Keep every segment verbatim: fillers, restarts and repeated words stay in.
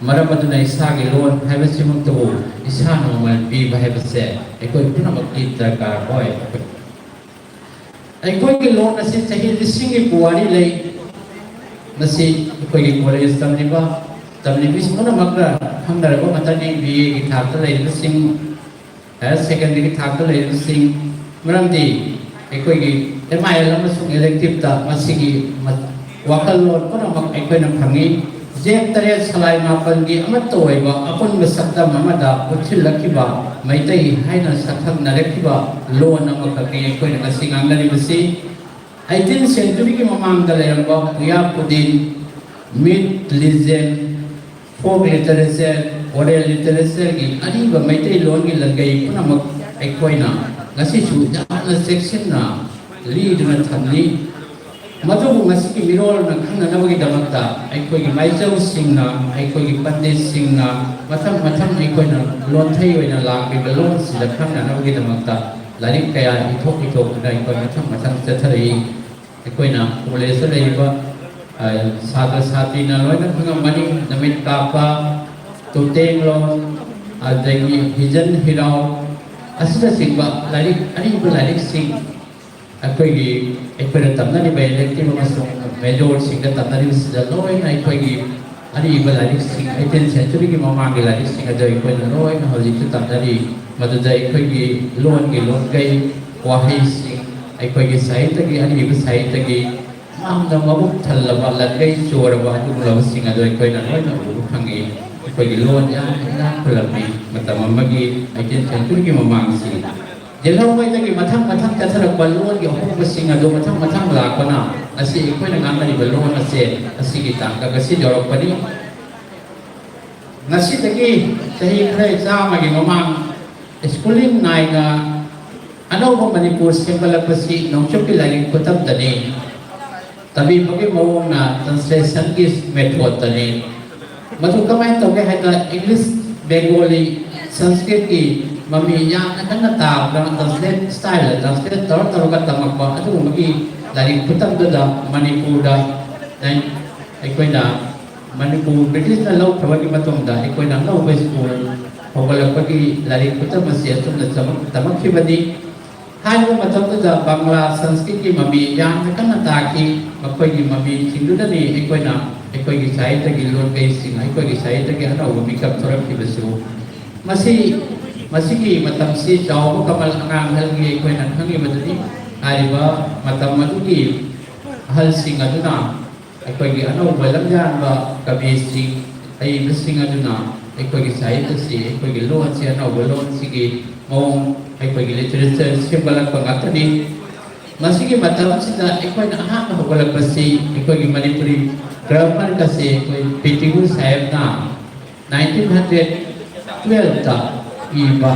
ꯃꯔꯝ ꯑꯗꯨꯅ ꯏꯁꯥꯒꯤ ꯂꯣꯟ ꯍꯥꯏꯕꯁꯤꯃꯛꯇꯕꯨ ꯏꯁꯥꯅ ꯃꯃꯜ ꯄꯤꯕ ꯍꯥꯏꯕꯁꯦ ꯑꯩꯈꯣꯏ ꯄꯨꯝꯅꯃꯛꯀꯤ ꯗꯔꯀꯥꯔ ꯑꯣꯏ꯫ ꯑꯩꯈꯣꯏꯒꯤ ꯂꯣꯟ ꯑꯁꯤ ꯆꯍꯤ ꯂꯤꯁꯤꯡꯒꯤ ꯄꯨꯋꯥꯔꯤ ꯂꯩ꯫ ꯃꯁꯤ ꯑꯩꯈꯣꯏꯒꯤ ꯀꯣꯂꯦꯖ ꯇꯝꯂꯤꯕ, ꯇꯝꯂꯤꯕꯁꯤꯡ ꯄꯨꯝꯅꯃꯛꯅ ꯈꯪꯅꯔꯕ ꯉꯥꯛꯇꯅꯤ꯫ ꯕꯤ ꯑꯦꯒꯤ ꯊꯥꯛꯇ ꯂꯩꯔꯤꯕꯁꯤꯡ, ꯍꯥꯌꯔ ꯁꯦꯀꯦꯟꯗꯔꯤꯒꯤ ꯊꯥꯛꯇ ꯂꯩꯔꯤꯕꯁꯤꯡ, ꯃꯔꯝꯗꯤ ꯑꯩꯈꯣꯏꯒꯤ ꯑꯦꯝ ꯑꯥꯏ ꯑꯦꯜ ꯑꯃꯁꯨꯡ ꯏꯂꯦꯛꯇꯤꯞꯇ ꯃꯁꯤꯒꯤ ꯃ-, ꯋꯥꯈꯜꯂꯣꯟ ꯄꯨꯝꯅꯃꯛ ꯑꯩꯈꯣꯏꯅ ꯐꯪꯏ꯫ ꯖꯦꯛ ꯇꯔꯦꯠ ꯁꯂꯥꯏ ꯃꯥꯄꯜꯒꯤ ꯑꯃꯠꯇ ꯑꯣꯏꯕ ꯑꯄꯨꯟꯕ ꯁꯛꯇꯝ ꯑꯃꯗ ꯄꯨꯟꯁꯤꯜꯂꯛꯈꯤꯕ ꯃꯩꯇꯩ ꯍꯥꯏꯅ ꯁꯛꯈꯪꯅꯔꯛꯈꯤꯕ ꯂꯣꯟ ꯑꯃꯈꯛꯅꯤ ꯑꯩꯈꯣꯏꯅ ꯉꯁꯤ ꯉꯥꯡꯅꯔꯤꯕꯁꯤ꯫ ꯑꯩꯇꯤꯟ ꯁꯦꯟꯆꯨꯔꯤꯒꯤ ꯃꯃꯥꯡꯗ ꯂꯩꯔꯝꯕ ꯄꯨꯌꯥ ꯄꯨꯗꯤꯟ, ꯃꯤꯠ, ꯂꯤꯖꯦꯟ, ꯐꯣꯛ ꯂꯤꯇꯔꯦꯆꯔ, ꯑꯣꯔꯦꯜ ꯂꯤꯇꯔꯦꯆꯔꯒꯤ ꯑꯔꯤꯕ ꯃꯩꯇꯩꯂꯣꯟꯒꯤ ꯂꯟꯒꯩ ꯄꯨꯝꯅꯃꯛ ꯑꯩꯈꯣꯏꯅ ꯉꯁꯤꯁꯨ ꯌꯥꯝꯅ ꯆꯦꯛꯁꯤꯟꯅ ꯂꯤꯗꯨꯅ ꯊꯝꯂꯤ꯫ ꯃꯗꯨꯕꯨ ꯉꯁꯤꯒꯤ ꯃꯤꯔꯣꯜꯅ ꯈꯪꯅꯅꯕꯒꯤꯗꯃꯛꯇ ꯑꯩꯈꯣꯏꯒꯤ ꯃꯥꯏꯖꯧꯁꯤꯡꯅ, ꯑꯩꯈꯣꯏꯒꯤ ꯄꯟꯗꯤꯠꯁꯤꯡꯅ ꯃꯊꯪ ꯃꯊꯪ ꯑꯩꯈꯣꯏꯅ ꯂꯣꯟꯊꯩ ꯑꯣꯏꯅ ꯂꯥꯛꯂꯤꯕ ꯂꯣꯟꯁꯤꯗ ꯈꯪꯅꯅꯕꯒꯤꯗꯃꯛꯇ ꯂꯥꯏꯔꯤꯛ ꯀꯌꯥ ꯏꯊꯣꯛ ꯏꯊꯣꯛꯇꯨꯅ ꯑꯩꯈꯣꯏ ꯃꯊꯪ ꯃꯊꯪ ꯆꯠꯊꯔꯛꯏ꯫ ꯑꯩꯈꯣꯏꯅ ꯀꯣꯂꯦꯖꯇ ꯂꯩꯔꯤꯕ, ꯑ, ꯁꯥꯇ꯭ꯔ ꯁꯥꯇ꯭ꯔꯤꯅ ꯂꯣꯏꯅ ꯈꯪꯉꯝꯒꯅꯤ꯫ ꯅꯨꯃꯤꯠ ꯀꯥꯞꯄ, ꯇꯨꯇꯦꯡꯂꯣꯟ, ꯑꯗꯒꯤ ꯍꯤꯖꯟ ꯍꯤꯔꯥꯎ ꯑꯁꯤꯅꯆꯤꯡꯕ ꯂꯥꯏꯔꯤꯛ, ꯑꯔꯤꯕ ꯂꯥꯏꯔꯤꯛꯁꯤꯡ ꯑꯩꯈꯣꯏꯒꯤ, ꯑꯩꯈꯣꯏꯅ ꯇꯝꯅꯔꯤꯕ ꯏꯂꯦꯛꯇꯤꯚ ꯑꯃꯁꯨꯡ ꯃꯦꯖꯣꯔꯁꯤꯡꯗ ꯇꯝꯅꯔꯤꯕꯁꯤꯗ ꯂꯣꯏꯅ ꯑꯩꯈꯣꯏꯒꯤ ꯑꯔꯤꯕ ꯂꯥꯏꯔꯤꯛꯁꯤꯡ, ꯑꯩꯇꯤꯟ ꯁꯦꯟꯆꯨꯔꯤꯒꯤ ꯃꯃꯥꯡꯒꯤ ꯂꯥꯏꯔꯤꯛꯁꯤꯡ ꯑꯗꯨ ꯑꯩꯈꯣꯏꯅ ꯂꯣꯏꯅ ꯍꯧꯖꯤꯛꯁꯨ ꯇꯝꯅꯔꯤ꯫ ꯃꯗꯨꯗ ꯑꯩꯈꯣꯏꯒꯤ ꯂꯣꯟꯒꯤ ꯂꯣꯟꯒꯩ ꯋꯥꯍꯩꯁꯤꯡ, ꯑꯩꯈꯣꯏꯒꯤ ꯁꯥꯍꯤꯇ꯭ꯌꯒꯤ, ꯑꯔꯤꯕ ꯁꯥꯍꯤꯇ꯭ꯌꯒꯤ ꯌꯥꯝꯅ ꯃꯕꯨꯛ ꯊꯜꯂꯕ, ꯂꯟꯒꯩ ꯆꯣꯔꯕ ꯑꯗꯨꯒꯨꯝꯂꯕꯁꯤꯡ ꯑꯗꯨ ꯑꯩꯈꯣꯏꯅ ꯂꯣꯏꯅ ꯎꯕ ꯐꯪꯉꯤ꯫ ꯑꯩꯈꯣꯏꯒꯤ ꯂꯣꯟ ꯌꯥꯝꯅ ꯏꯅꯥꯛ ꯈꯨꯜꯂꯝꯃꯤ ꯃꯇꯝ ꯑꯃꯒꯤ ꯑꯩꯇꯤꯟ ꯁꯦꯟꯆꯨꯔꯤꯒꯤ ꯃꯃꯥꯡꯁꯤ꯫ ꯌꯦꯜꯍꯧꯉꯩꯗꯒꯤ ꯃꯊꯪ ꯃꯊꯪ ꯆꯠꯊꯔꯛꯄ ꯂꯣꯟꯒꯤ ꯑꯍꯣꯡꯕꯁꯤꯡ ꯑꯗꯨ ꯃꯊꯪ ꯃꯊꯪ ꯂꯥꯛꯄꯅ ꯉꯁꯤ ꯑꯩꯈꯣꯏꯅ ꯉꯥꯡꯅꯔꯤꯕ ꯂꯣꯟ ꯑꯁꯦ ꯉꯁꯤꯒꯤ ꯇꯥꯡꯀꯛ ꯑꯁꯤ ꯌꯧꯔꯛꯄꯅꯤ꯫ ꯉꯁꯤꯗꯒꯤ ꯆꯍꯤ ꯈꯔ ꯆꯥꯝꯃꯒꯤ ꯃꯃꯥꯡ ꯁ꯭ꯀꯨꯂꯤꯡ ꯅꯥꯏꯅ ꯑꯅꯧꯕ ꯃꯅꯤꯄꯨꯔ ꯁꯦꯝꯒꯠꯂꯛꯄꯁꯤ ꯅꯣꯡꯆꯨꯞꯀꯤ ꯂꯥꯏꯔꯤꯛ ꯈꯨꯇꯝꯗꯅꯤ꯫ ꯇꯝꯕꯤꯕꯒꯤ ꯃꯑꯣꯡꯅ ꯇ꯭ꯔꯥꯟꯁꯂꯦꯁꯟꯒꯤ ꯃꯦꯊꯣꯠꯇꯅꯤ꯫ ꯃꯗꯨ ꯀꯃꯥꯏꯅ ꯇꯧꯒꯦ ꯍꯥꯏꯗ, ꯏꯪꯂꯤꯁ, ꯕꯦꯡꯒꯣꯂꯤ, ꯁꯪꯁꯀ꯭ꯔꯤꯠꯀꯤ ꯃꯃꯤ ꯌꯥꯝꯅ ꯀꯟꯅ ꯇꯥꯕꯗ ꯇ꯭ꯔꯥꯟꯁꯂꯦꯠ ꯁ꯭ꯇꯥꯏꯜꯗ ꯇ꯭ꯔꯥꯟꯁꯂꯦꯠ ꯇꯧꯔ ꯇꯧꯔꯒ ꯇꯝꯃꯛꯄ ꯑꯗꯨꯒꯨꯝꯕꯒꯤ ꯂꯥꯏꯔꯤꯛ ꯈꯨꯇꯝꯗꯨꯗ ꯃꯅꯤꯄꯨꯔꯗ ꯑꯩꯈꯣꯏꯅ ꯃꯅꯤꯄꯨꯔ ꯕ꯭ꯔꯤꯇꯤꯁꯅ ꯂꯧꯈ꯭ꯔꯕꯒꯤ ꯃꯇꯨꯡꯗ ꯑꯩꯈꯣꯏꯅ ꯑꯅꯧꯕ ꯁ꯭ꯀꯨꯜ ꯍꯧꯒꯠꯂꯛꯄꯒꯤ ꯂꯥꯏꯔꯤꯛ ꯈꯨꯇꯝ ꯑꯁꯤ ꯑꯁꯨꯝꯅ ꯆꯃꯛ-, ꯇꯝꯃꯛꯈꯤꯕꯅꯤ꯫ ꯍꯥꯏꯔꯤꯕ ꯃꯇꯝꯗꯨꯗ ꯕꯪꯒ꯭ꯂꯥ ꯁꯪꯁꯀ꯭ꯔꯤꯠꯀꯤ ꯃꯃꯤ ꯌꯥꯝꯅ ꯀꯟꯅ ꯇꯥꯈꯤ꯫ ꯃꯈꯣꯏꯒꯤ ꯃꯃꯤꯁꯤꯡꯗꯨꯅꯅꯤ ꯑꯩꯈꯣꯏꯅ ꯑꯩꯈꯣꯏꯒꯤ ꯁꯥꯍꯤꯇ꯭ꯌꯒꯤ ꯂꯣꯟꯈꯩꯁꯤꯡ, ꯑꯩꯈꯣꯏꯒꯤ ꯁꯥꯍꯤꯇ꯭ꯌꯒꯤ ꯑꯅꯧꯕ ꯃꯤꯀꯞ ꯊꯣꯔꯛꯈꯤꯕꯁꯨ꯫ ꯃꯁꯤ, ꯃꯁꯤꯒꯤ ꯃꯇꯝꯁꯤ ꯆꯥꯎꯕ ꯀꯃꯜ ꯑꯉꯥꯡ ꯑꯍꯜꯒꯤ ꯑꯩꯈꯣꯏꯅ ꯈꯪꯉꯤꯕꯗꯨꯅꯤ꯫ ꯍꯥꯏꯔꯤꯕ ꯃꯇꯝ ꯑꯗꯨꯒꯤ ꯑꯍꯜꯁꯤꯡ ꯑꯗꯨꯅ ꯑꯩꯈꯣꯏꯒꯤ ꯑꯅꯧꯕ ꯂꯝꯌꯥꯟꯕ ꯀꯕꯤꯁꯤꯡ, ꯑꯏꯕꯁꯤꯡ ꯑꯗꯨꯅ ꯑꯩꯈꯣꯏꯒꯤ ꯁꯥꯍꯤꯇ꯭ꯌꯁꯤ, ꯑꯩꯈꯣꯏꯒꯤ ꯂꯣꯟꯁꯤ, ꯑꯅꯧꯕ ꯂꯣꯟꯁꯤꯒꯤ ꯃꯑꯣꯡ, ꯑꯩꯈꯣꯏꯒꯤ ꯂꯤꯇꯔꯦꯆꯔ ꯁꯦꯝꯒꯠꯂꯛꯄ ꯉꯥꯛꯇꯅꯤ꯫ ꯃꯁꯤꯒꯤ ꯃꯇꯝꯁꯤꯗ ꯑꯩꯈꯣꯏꯅ ꯑꯍꯥꯟꯕ ꯍꯧꯒꯠꯂꯛꯄꯁꯤ ꯑꯩꯈꯣꯏꯒꯤ ꯃꯅꯤꯄꯨꯔꯤ ꯒ꯭ꯔꯥꯃꯔ ꯑꯁꯤ ꯑꯩꯈꯣꯏ ꯄꯤ ꯇꯤꯕꯨ ꯁꯥꯍꯦꯕꯅ ꯅꯥꯏꯟꯇꯤꯟ ꯍꯟꯗ꯭ꯔꯦꯠ ꯇꯨꯋꯦꯜꯐꯇ ꯏꯕ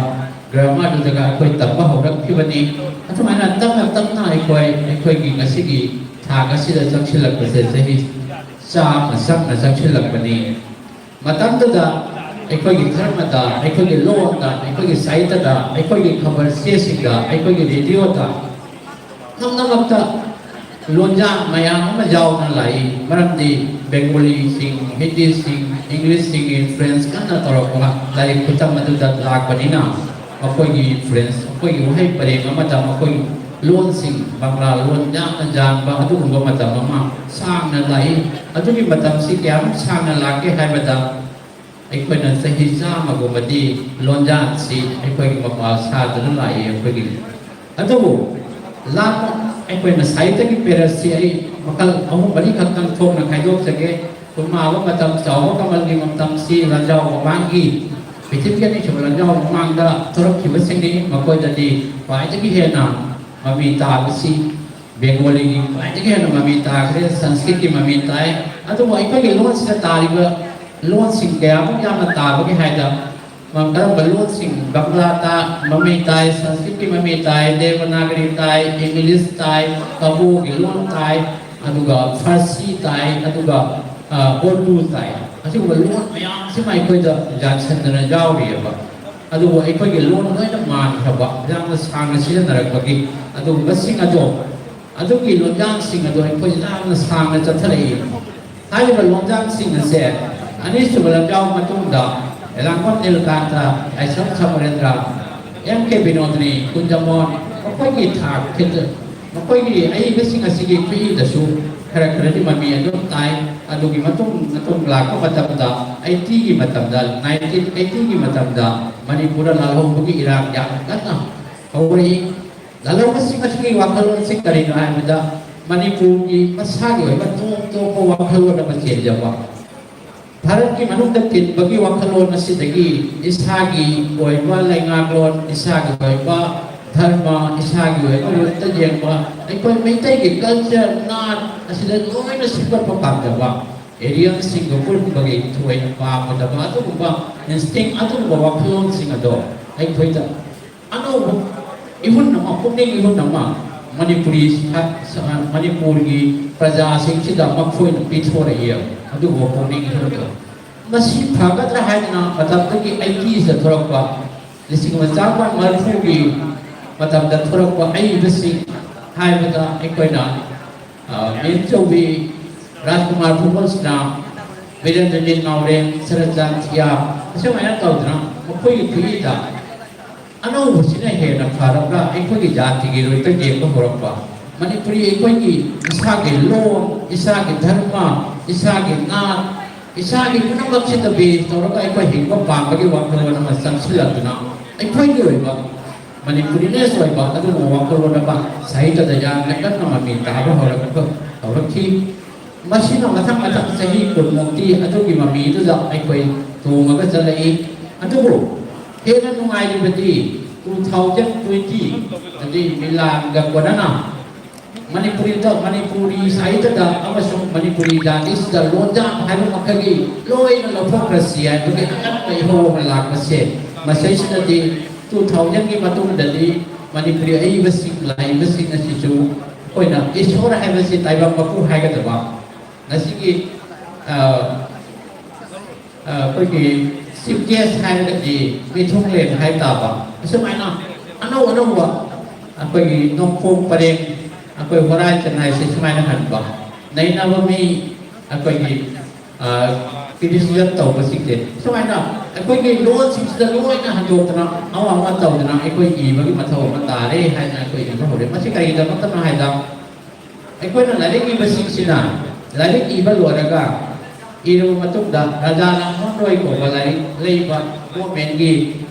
ꯒ꯭ꯔꯥꯃꯔꯗꯨꯗꯒ ꯑꯩꯈꯣꯏ ꯇꯝꯕ ꯍꯧꯔꯛꯈꯤꯕꯅꯤ꯫ ꯑꯗꯨꯃꯥꯏꯅ ꯇꯞꯅ ꯇꯞꯅ ꯑꯩꯈꯣꯏ, ꯑꯩꯈꯣꯏꯒꯤ ꯉꯁꯤꯒꯤ ꯊꯥꯛ ꯑꯁꯤꯗ ꯆꯪꯁꯤꯜꯂꯛꯄꯁꯦ ꯆꯍꯤ ꯆꯥꯝꯃ ꯆꯪꯅ ꯆꯪꯁꯤꯜꯂꯛꯄꯅꯤ꯫ ꯃꯇꯝꯗꯨꯗ ꯑꯩꯈꯣꯏꯒꯤ ꯙꯔꯃꯗ, ꯑꯩꯈꯣꯏꯒꯤ ꯂꯣꯟꯗ, ꯑꯩꯈꯣꯏꯒꯤ ꯁꯥꯍꯤꯇ꯭ꯌꯗ, ꯑꯩꯈꯣꯏꯒꯤ ꯈꯕꯔ ꯆꯦꯁꯤꯡꯗ, ꯑꯩꯈꯣꯏꯒꯤ ꯔꯦꯗꯤꯑꯣꯗ ꯅꯛꯅꯃꯛꯇ ꯂꯣꯟꯌꯥꯟ ꯃꯌꯥꯝ ꯑꯃ ꯌꯥꯎꯗꯨꯅ ꯂꯥꯛꯏ꯫ ꯃꯔꯝꯗꯤ ꯕꯦꯡꯒꯣꯂꯤꯁꯤꯡ, ꯍꯤꯟꯗꯤꯁꯤꯡ, ꯏꯪꯂꯤꯁꯁꯤꯡꯒꯤ ꯏꯟꯐ꯭ꯂꯨꯌꯦꯟꯁ ꯀꯟꯅ ꯇꯧꯔꯛꯄ ꯂꯥꯏꯔꯤꯛ ꯈꯨꯇꯝ ꯑꯗꯨꯗ ꯂꯥꯛꯄꯅꯤꯅ, ꯃꯈꯣꯏꯒꯤ ꯏꯟꯐ꯭ꯂꯨꯌꯦꯟꯁ, ꯃꯈꯣꯏꯒꯤ ꯋꯥꯍꯩ ꯄꯔꯦꯡ ꯑꯃꯗ ꯃꯈꯣꯏꯒꯤ ꯂꯣꯟꯁꯤꯡ, ꯕꯪꯒ꯭ꯂꯥ ꯂꯣꯟ ꯌꯥꯝꯅ ꯌꯥꯟꯕ ꯑꯗꯨꯒꯨꯝꯕ ꯃꯇꯝ ꯑꯃ ꯁꯥꯡꯅ ꯂꯥꯛꯏ꯫ ꯑꯗꯨꯒꯤ ꯃꯇꯝꯁꯤ ꯀꯌꯥꯃꯨꯛ ꯁꯥꯡꯅ ꯂꯥꯛꯀꯦ ꯍꯥꯏꯕꯗ, ꯑꯩꯈꯣꯏꯅ ꯆꯍꯤ ꯆꯥꯝꯃꯒꯨꯝꯕꯗꯤ ꯂꯣꯟꯌꯥꯟꯁꯤ ꯑꯩꯈꯣꯏꯒꯤ ꯃꯄꯥ ꯁꯥꯗꯨꯅ ꯂꯥꯛꯏ ꯑꯩꯈꯣꯏꯒꯤ꯫ ꯑꯗꯨꯕꯨ ꯂꯥꯟ ꯑꯩꯈꯣꯏꯅ ꯁꯥꯍꯤꯇ꯭ꯌꯒꯤ ꯄꯦꯔꯠꯁꯤ ꯑꯩ ꯃꯈꯜ ꯑꯍꯨꯝ ꯃꯔꯤ ꯈꯛꯇꯪ ꯊꯣꯛꯅ ꯈꯥꯏꯗꯣꯛꯆꯒꯦ꯫ ꯀꯨꯟꯃꯥꯕ ꯃꯇꯝ, ꯆꯥꯎꯕ ꯀꯃꯜꯒꯤ ꯃꯇꯝꯁꯤ ꯂꯥꯟꯖꯥꯎ ꯃꯃꯥꯡꯒꯤ, ꯄ꯭ꯔꯤꯊꯤꯕꯤꯒꯤ ꯑꯅꯤꯁꯨꯕ ꯂꯥꯟꯖꯥꯎ ꯃꯃꯥꯡꯗ ꯊꯣꯔꯛꯈꯤꯕꯁꯤꯡꯅꯤ꯫ ꯃꯈꯣꯏꯗꯗꯤ ꯈ꯭ꯋꯥꯏꯗꯒꯤ ꯍꯦꯟꯅ ꯃꯃꯤ ꯇꯥꯕꯁꯤ ꯕꯦꯡꯒꯣꯂꯤꯒꯤ ꯈ꯭ꯋꯥꯏꯗꯒꯤ ꯍꯦꯟꯅ ꯃꯃꯤ ꯇꯥꯈ꯭ꯔꯦ, ꯁꯪꯁꯀ꯭ꯔꯤꯠꯀꯤ ꯃꯃꯤ ꯇꯥꯏ꯫ ꯑꯗꯨꯕꯨ ꯑꯩꯈꯣꯏꯒꯤ ꯂꯣꯟꯁꯤꯗ ꯇꯥꯔꯤꯕ ꯂꯣꯟꯁꯤꯡ ꯀꯌꯥꯃꯨꯛ ꯌꯥꯝꯅ ꯇꯥꯕꯒꯦ ꯍꯥꯏꯗ, ꯀꯔꯝꯕ ꯂꯣꯟꯁꯤꯡ? ꯕꯪꯒ꯭ꯂꯥ ꯇꯥ-, ꯃꯃꯤ ꯇꯥꯏ, ꯁꯪꯁꯀ꯭ꯔꯤꯠꯀꯤ ꯃꯃꯤ ꯇꯥꯏ, ꯗꯦꯕꯅꯥꯒꯔꯤ ꯇꯥꯏ, ꯏꯪꯂꯤꯁ ꯇꯥꯏ, ꯀꯕꯣꯒꯤ ꯂꯣꯟ ꯇꯥꯏ, ꯑꯗꯨꯒ ꯐꯥꯔꯁꯤ ꯇꯥꯏ, ꯑꯗꯨꯒ, ꯑ, ꯎꯔꯗꯨ ꯇꯥꯏ꯫ ꯑꯁꯤꯒꯨꯝꯕ ꯂꯣꯟ ꯃꯌꯥꯝꯁꯤꯃ ꯑꯩꯈꯣꯏꯗ ꯌꯥꯟꯁꯟꯗꯅ ꯌꯥꯎꯔꯤꯑꯕ꯫ ꯑꯗꯨꯕꯨ ꯑꯩꯈꯣꯏꯒꯤ ꯂꯣꯟ ꯂꯣꯏꯅ ꯃꯥꯟꯈ꯭ꯔꯕ, ꯌꯥꯝꯅ ꯁꯥꯡꯅ ꯁꯤꯖꯤꯟꯅꯔꯛꯄꯒꯤ ꯑꯗꯨꯒꯨꯝꯕꯁꯤꯡ ꯑꯗꯣ, ꯑꯗꯨꯒꯤ ꯂꯣꯟꯌꯥꯟꯁꯤꯡ ꯑꯗꯣ ꯑꯩꯈꯣꯏ ꯌꯥꯝꯅ ꯁꯥꯡꯅ ꯆꯠꯊꯔꯛꯏ꯫ ꯍꯥꯏꯔꯤꯕ ꯂꯣꯟꯖꯥꯡꯁꯤꯡ ꯑꯁꯦ ꯑꯅꯤꯁꯨꯕ ꯂꯝꯖꯥꯎ ꯃꯇꯨꯡꯗ ꯂꯥꯡꯕꯝ ꯅꯤꯂꯀꯥꯟꯇ, ꯂꯥꯏꯁ꯭ꯔꯝ ꯁꯃꯔꯦꯟꯗ꯭ꯔ, ꯑꯦꯝ ꯀꯦ ꯕꯤꯅꯣꯗꯤꯅꯤ, ꯀꯨꯟꯖꯃꯣꯟ, ꯃꯈꯣꯏꯒꯤ ꯊꯥꯛ ꯈꯦꯠꯅ-, ꯃꯈꯣꯏꯒꯤ ꯑꯏꯕꯁꯤꯡ ꯑꯁꯤꯒꯤ ꯈꯨꯠꯏꯗꯁꯨ ꯈꯔ ꯈꯔꯗꯤ ꯃꯃꯤ ꯑꯗꯨꯝ ꯇꯥꯏ꯫ ꯑꯗꯨꯒꯤ ꯃꯇꯨꯡ ꯃꯇꯨꯡ ꯂꯥꯛꯄ ꯃꯇꯝꯗ, ꯑꯩꯠꯇꯤꯒꯤ ꯃꯇꯝꯗ, ꯅꯥꯏꯟꯇꯤꯟ ꯑꯩꯠꯇꯤꯒꯤ ꯃꯇꯝꯗ ꯃꯅꯤꯄꯨꯔꯗ ꯂꯥꯜꯍꯧꯕꯒꯤ ꯏꯔꯥꯡ ꯌꯥꯝ ꯀꯟꯅ ꯍꯧꯔꯛꯏ꯫ ꯂꯥꯜꯍꯧꯕꯁꯤꯡ ꯑꯁꯤꯒꯤ ꯋꯥꯈꯜꯂꯣꯟꯁꯤ ꯀꯔꯤꯅꯣ ꯍꯥꯏꯕꯗ, ꯃꯅꯤꯄꯨꯔꯒꯤ ꯃꯁꯥꯒꯤ ꯑꯣꯏꯕ ꯇꯣꯞ ꯇꯣꯞꯄ ꯋꯥꯈꯜꯂꯣꯟ ꯑꯃ ꯆꯦꯟꯖꯕ꯫ ꯚꯥꯔꯠꯀꯤ ꯃꯅꯨꯡꯗ ꯇꯤꯟꯕꯒꯤ ꯋꯥꯈꯜꯂꯣꯟ ꯑꯁꯤꯗꯒꯤ ꯏꯁꯥꯒꯤ ꯑꯣꯏꯕ ꯂꯩꯉꯥꯛꯂꯣꯟ, ꯏꯁꯥꯒꯤ ꯑꯣꯏꯕ ꯙꯔꯃ, ꯏꯁꯥꯒꯤ ꯑꯣꯏꯕ ꯂꯣꯟꯇ ꯌꯦꯡꯕ, ꯑꯩꯈꯣꯏ ꯃꯩꯇꯩꯒꯤ culture, ꯅꯥꯠ ꯑꯁꯤꯗ ꯂꯣꯏꯅ ꯁꯦꯝꯒꯠꯄ ꯄꯥꯝꯖꯕ, Aryanꯁꯤꯡꯒ ꯄꯨꯟꯕꯒꯤ ꯊꯣꯏꯅ ꯄꯥꯝꯒꯗꯕ ꯑꯗꯨꯒꯨꯝꯕ instinct, ꯑꯗꯨꯒꯨꯝꯕ ꯋꯥꯈꯜꯂꯣꯟꯁꯤꯡ ꯑꯗꯣ ꯑꯩꯈꯣꯏꯗ ꯑꯅꯧꯕ ꯏꯍꯨꯟ ꯑꯃ, ꯄꯨꯛꯅꯤꯡ ꯏꯍꯨꯟ ꯑꯃ ꯃꯅꯤꯄꯨꯔꯤ ꯁ-, ꯁ-, ꯃꯅꯤꯄꯨꯔꯒꯤ ꯄ꯭ꯔꯖꯥꯁꯤꯡꯁꯤꯗ ꯃꯈꯣꯏꯅ ꯄꯤꯊꯣꯔꯛꯏ꯫ ꯑꯗꯨꯒꯨꯝꯕ ꯄꯨꯛꯅꯤꯡ ꯏꯍꯨꯟꯗꯣ ꯃꯁꯤ ꯐꯒꯗ꯭ꯔꯥ ꯍꯥꯏꯗꯅ ꯃꯇꯝꯗꯨꯒꯤ ꯑꯩꯠꯇꯤꯁꯤꯗ ꯊꯣꯔꯛꯄ, ꯂꯤꯁꯤꯡ ꯑꯃ ꯆꯥꯃꯥꯄꯟ ꯃꯔꯤꯐꯨꯒꯤ ꯃꯇꯝꯗ ꯊꯣꯔꯛꯄ ꯑꯏꯕꯁꯤꯡ ꯍꯥꯏꯕꯗ ꯑꯩꯈꯣꯏꯅ, ꯑ, ꯃꯦꯝꯆꯧꯕꯤ, ꯔꯥꯖꯀꯨꯃꯥꯔ ꯐꯨꯀꯣꯟꯁꯤꯅ, ꯕꯤꯔꯦꯟꯗ꯭ꯔꯖꯤꯠ ꯅꯥꯎꯔꯦꯝ, ꯁꯔꯠꯆꯥꯟ ꯊꯤꯌꯥ, ꯑꯁꯨꯃꯥꯏꯅ ꯇꯧꯗꯅ ꯃꯈꯣꯏꯒꯤ ꯈꯨꯠꯏꯗ ꯑꯅꯧꯕꯁꯤꯅ ꯍꯦꯟꯅ ꯐꯔꯕ꯭ꯔꯥ, ꯑꯩꯈꯣꯏꯒꯤ ꯖꯥꯇꯤꯒꯤ ꯂꯣꯏꯇ ꯌꯦꯡꯕ ꯍꯧꯔꯛꯄ꯫ ꯃꯅꯤꯄꯨꯔꯤ ꯑꯩꯈꯣꯏꯒꯤ ꯏꯁꯥꯒꯤ ꯂꯣꯟ, ꯏꯁꯥꯒꯤ ꯙꯔꯃ, ꯏꯁꯥꯒꯤ ꯅꯥꯠ, ꯏꯁꯥꯒꯤ ꯄꯨꯝꯅꯃꯛꯁꯤꯗ base ꯇꯧꯔꯒ ꯑꯩꯈꯣꯏ ꯍꯤꯡꯕ ꯄꯥꯝꯕꯒꯤ ꯋꯥꯈꯜꯂꯣꯟ ꯑꯃ ꯆꯪꯁꯤꯜꯂꯛꯇꯨꯅ, ꯑꯩꯈꯣꯏꯒꯤ ꯑꯣꯏꯕ Manipurese ꯑꯣꯏꯕ ꯑꯗꯨꯒꯨꯝꯕ ꯋꯥꯈꯜꯂꯣꯟ ꯑꯃ ꯁꯥꯍꯤꯇ꯭ꯌꯗ ꯌꯥꯝꯅ ꯀꯟꯅ ꯃꯃꯤ ꯇꯥꯕ ꯍꯧꯔꯛꯄ, ꯍꯧꯔꯛꯈꯤ꯫ ꯃꯁꯤꯅ ꯃꯊꯪ ꯃꯊꯪ ꯆꯍꯤ ꯀꯨꯟꯃꯨꯛꯇꯤ ꯑꯗꯨꯒꯤ ꯃꯃꯤꯗꯨꯗ ꯑꯩꯈꯣꯏ ꯇꯣꯡꯉꯒ ꯆꯠꯂꯛꯏ꯫ ꯑꯗꯨꯕꯨ ꯍꯦꯟꯅ ꯅꯨꯡꯉꯥꯏꯔꯤꯕꯗꯤ two thousand twenty, ꯑꯗꯩ ꯃꯤꯂꯥꯟꯒ ꯀꯣꯟꯅꯅ ꯃꯅꯤꯄꯨꯔꯤꯗ, ꯃꯅꯤꯄꯨꯔꯤ ꯁꯥꯍꯤꯇ꯭ꯌꯗ ꯑꯃꯁꯨꯡ ꯃꯅꯤꯄꯨꯔꯤ ꯖꯥꯇꯤꯁꯤꯗ ꯂꯣꯟꯖꯥꯡ ꯍꯥꯏꯕ ꯃꯈꯩꯒꯤ ꯂꯣꯏꯅ ꯂꯧꯊꯣꯛꯈ꯭ꯔꯁꯤ ꯍꯥꯏꯕꯒꯤ ꯑꯀꯟꯕ ꯏꯍꯧ ꯑꯃ ꯂꯥꯛꯄꯁꯦ, ꯃꯁꯤꯁꯤꯅꯗꯤ two thousandꯒꯤ ꯃꯇꯨꯡꯗꯗꯤ ꯃꯅꯤꯄꯨꯔꯤ ꯑꯏꯕꯁꯤꯡ, ꯂꯥꯏꯕꯁꯤꯡ ꯑꯁꯤꯁꯨ ꯑꯩꯈꯣꯏꯅ ꯏꯁꯣꯔ ꯍꯥꯏꯕꯁꯤ ꯇꯥꯏꯕꯪ ꯃꯄꯨ ꯍꯥꯏꯒꯗꯕ, ꯉꯁꯤꯒꯤ, ꯑ, ꯑ, ꯑꯩꯈꯣꯏꯒꯤ chief guest ꯍꯥꯏꯔꯒꯗꯤ ꯃꯤꯊꯨꯡꯂꯦꯟ ꯍꯥꯏ ꯇꯥꯕ꯫ ꯑꯁꯨꯃꯥꯏꯅ ꯑꯅꯧ ꯑꯅꯧꯕ ꯑꯩꯈꯣꯏꯒꯤ ꯅꯣꯡꯄꯣꯛ ꯄꯔꯦꯡ, ꯑꯩꯈꯣꯏ ꯍꯣꯔꯥꯏ ꯆꯟ ꯍꯥꯏꯁꯦ ꯁꯨꯃꯥꯏꯅ ꯍꯟꯕ, ꯅꯩꯅꯕ ꯃꯤ ꯑꯩꯈꯣꯏꯒꯤ ꯀ꯭ꯔꯤꯇꯤꯁꯤꯖꯝ ꯇꯧꯕꯁꯤꯡꯁꯦ ꯁꯨꯃꯥꯏꯅ ꯑꯩꯈꯣꯏꯒꯤ ꯂꯣꯟꯁꯤꯡꯁꯤꯗ ꯂꯣꯏꯅ ꯍꯟꯗꯣꯛꯇꯅ ꯑꯃ ꯑꯃ ꯇꯧꯗꯅ ꯑꯩꯈꯣꯏ ꯏꯕꯒꯤ ꯃꯊꯧ ꯑꯃ ꯇꯥꯔꯦ ꯍꯥꯏꯅ ꯑꯩꯈꯣꯏ ꯏꯕ ꯍꯧꯔꯦ꯫ ꯃꯁꯤ ꯀꯔꯤꯒꯤꯗꯃꯛꯇꯅꯣ ꯍꯥꯏꯗ, ꯑꯩꯈꯣꯏꯅ ꯂꯥꯏꯔꯤꯛ ꯏꯕꯁꯤꯡꯁꯤꯅ ꯂꯥꯏꯔꯤꯛ ꯏꯕ ꯂꯣꯏꯔꯒ ꯏꯔꯕ ꯃꯇꯨꯡꯗ ꯔꯥꯖꯥ ꯔꯥꯝꯃꯣꯍꯟ ꯔꯣꯏ ꯀꯧꯕ ꯂꯥꯏꯔꯤꯛ ꯂꯩꯕ ꯒꯣꯔꯃꯦꯟꯒꯤ,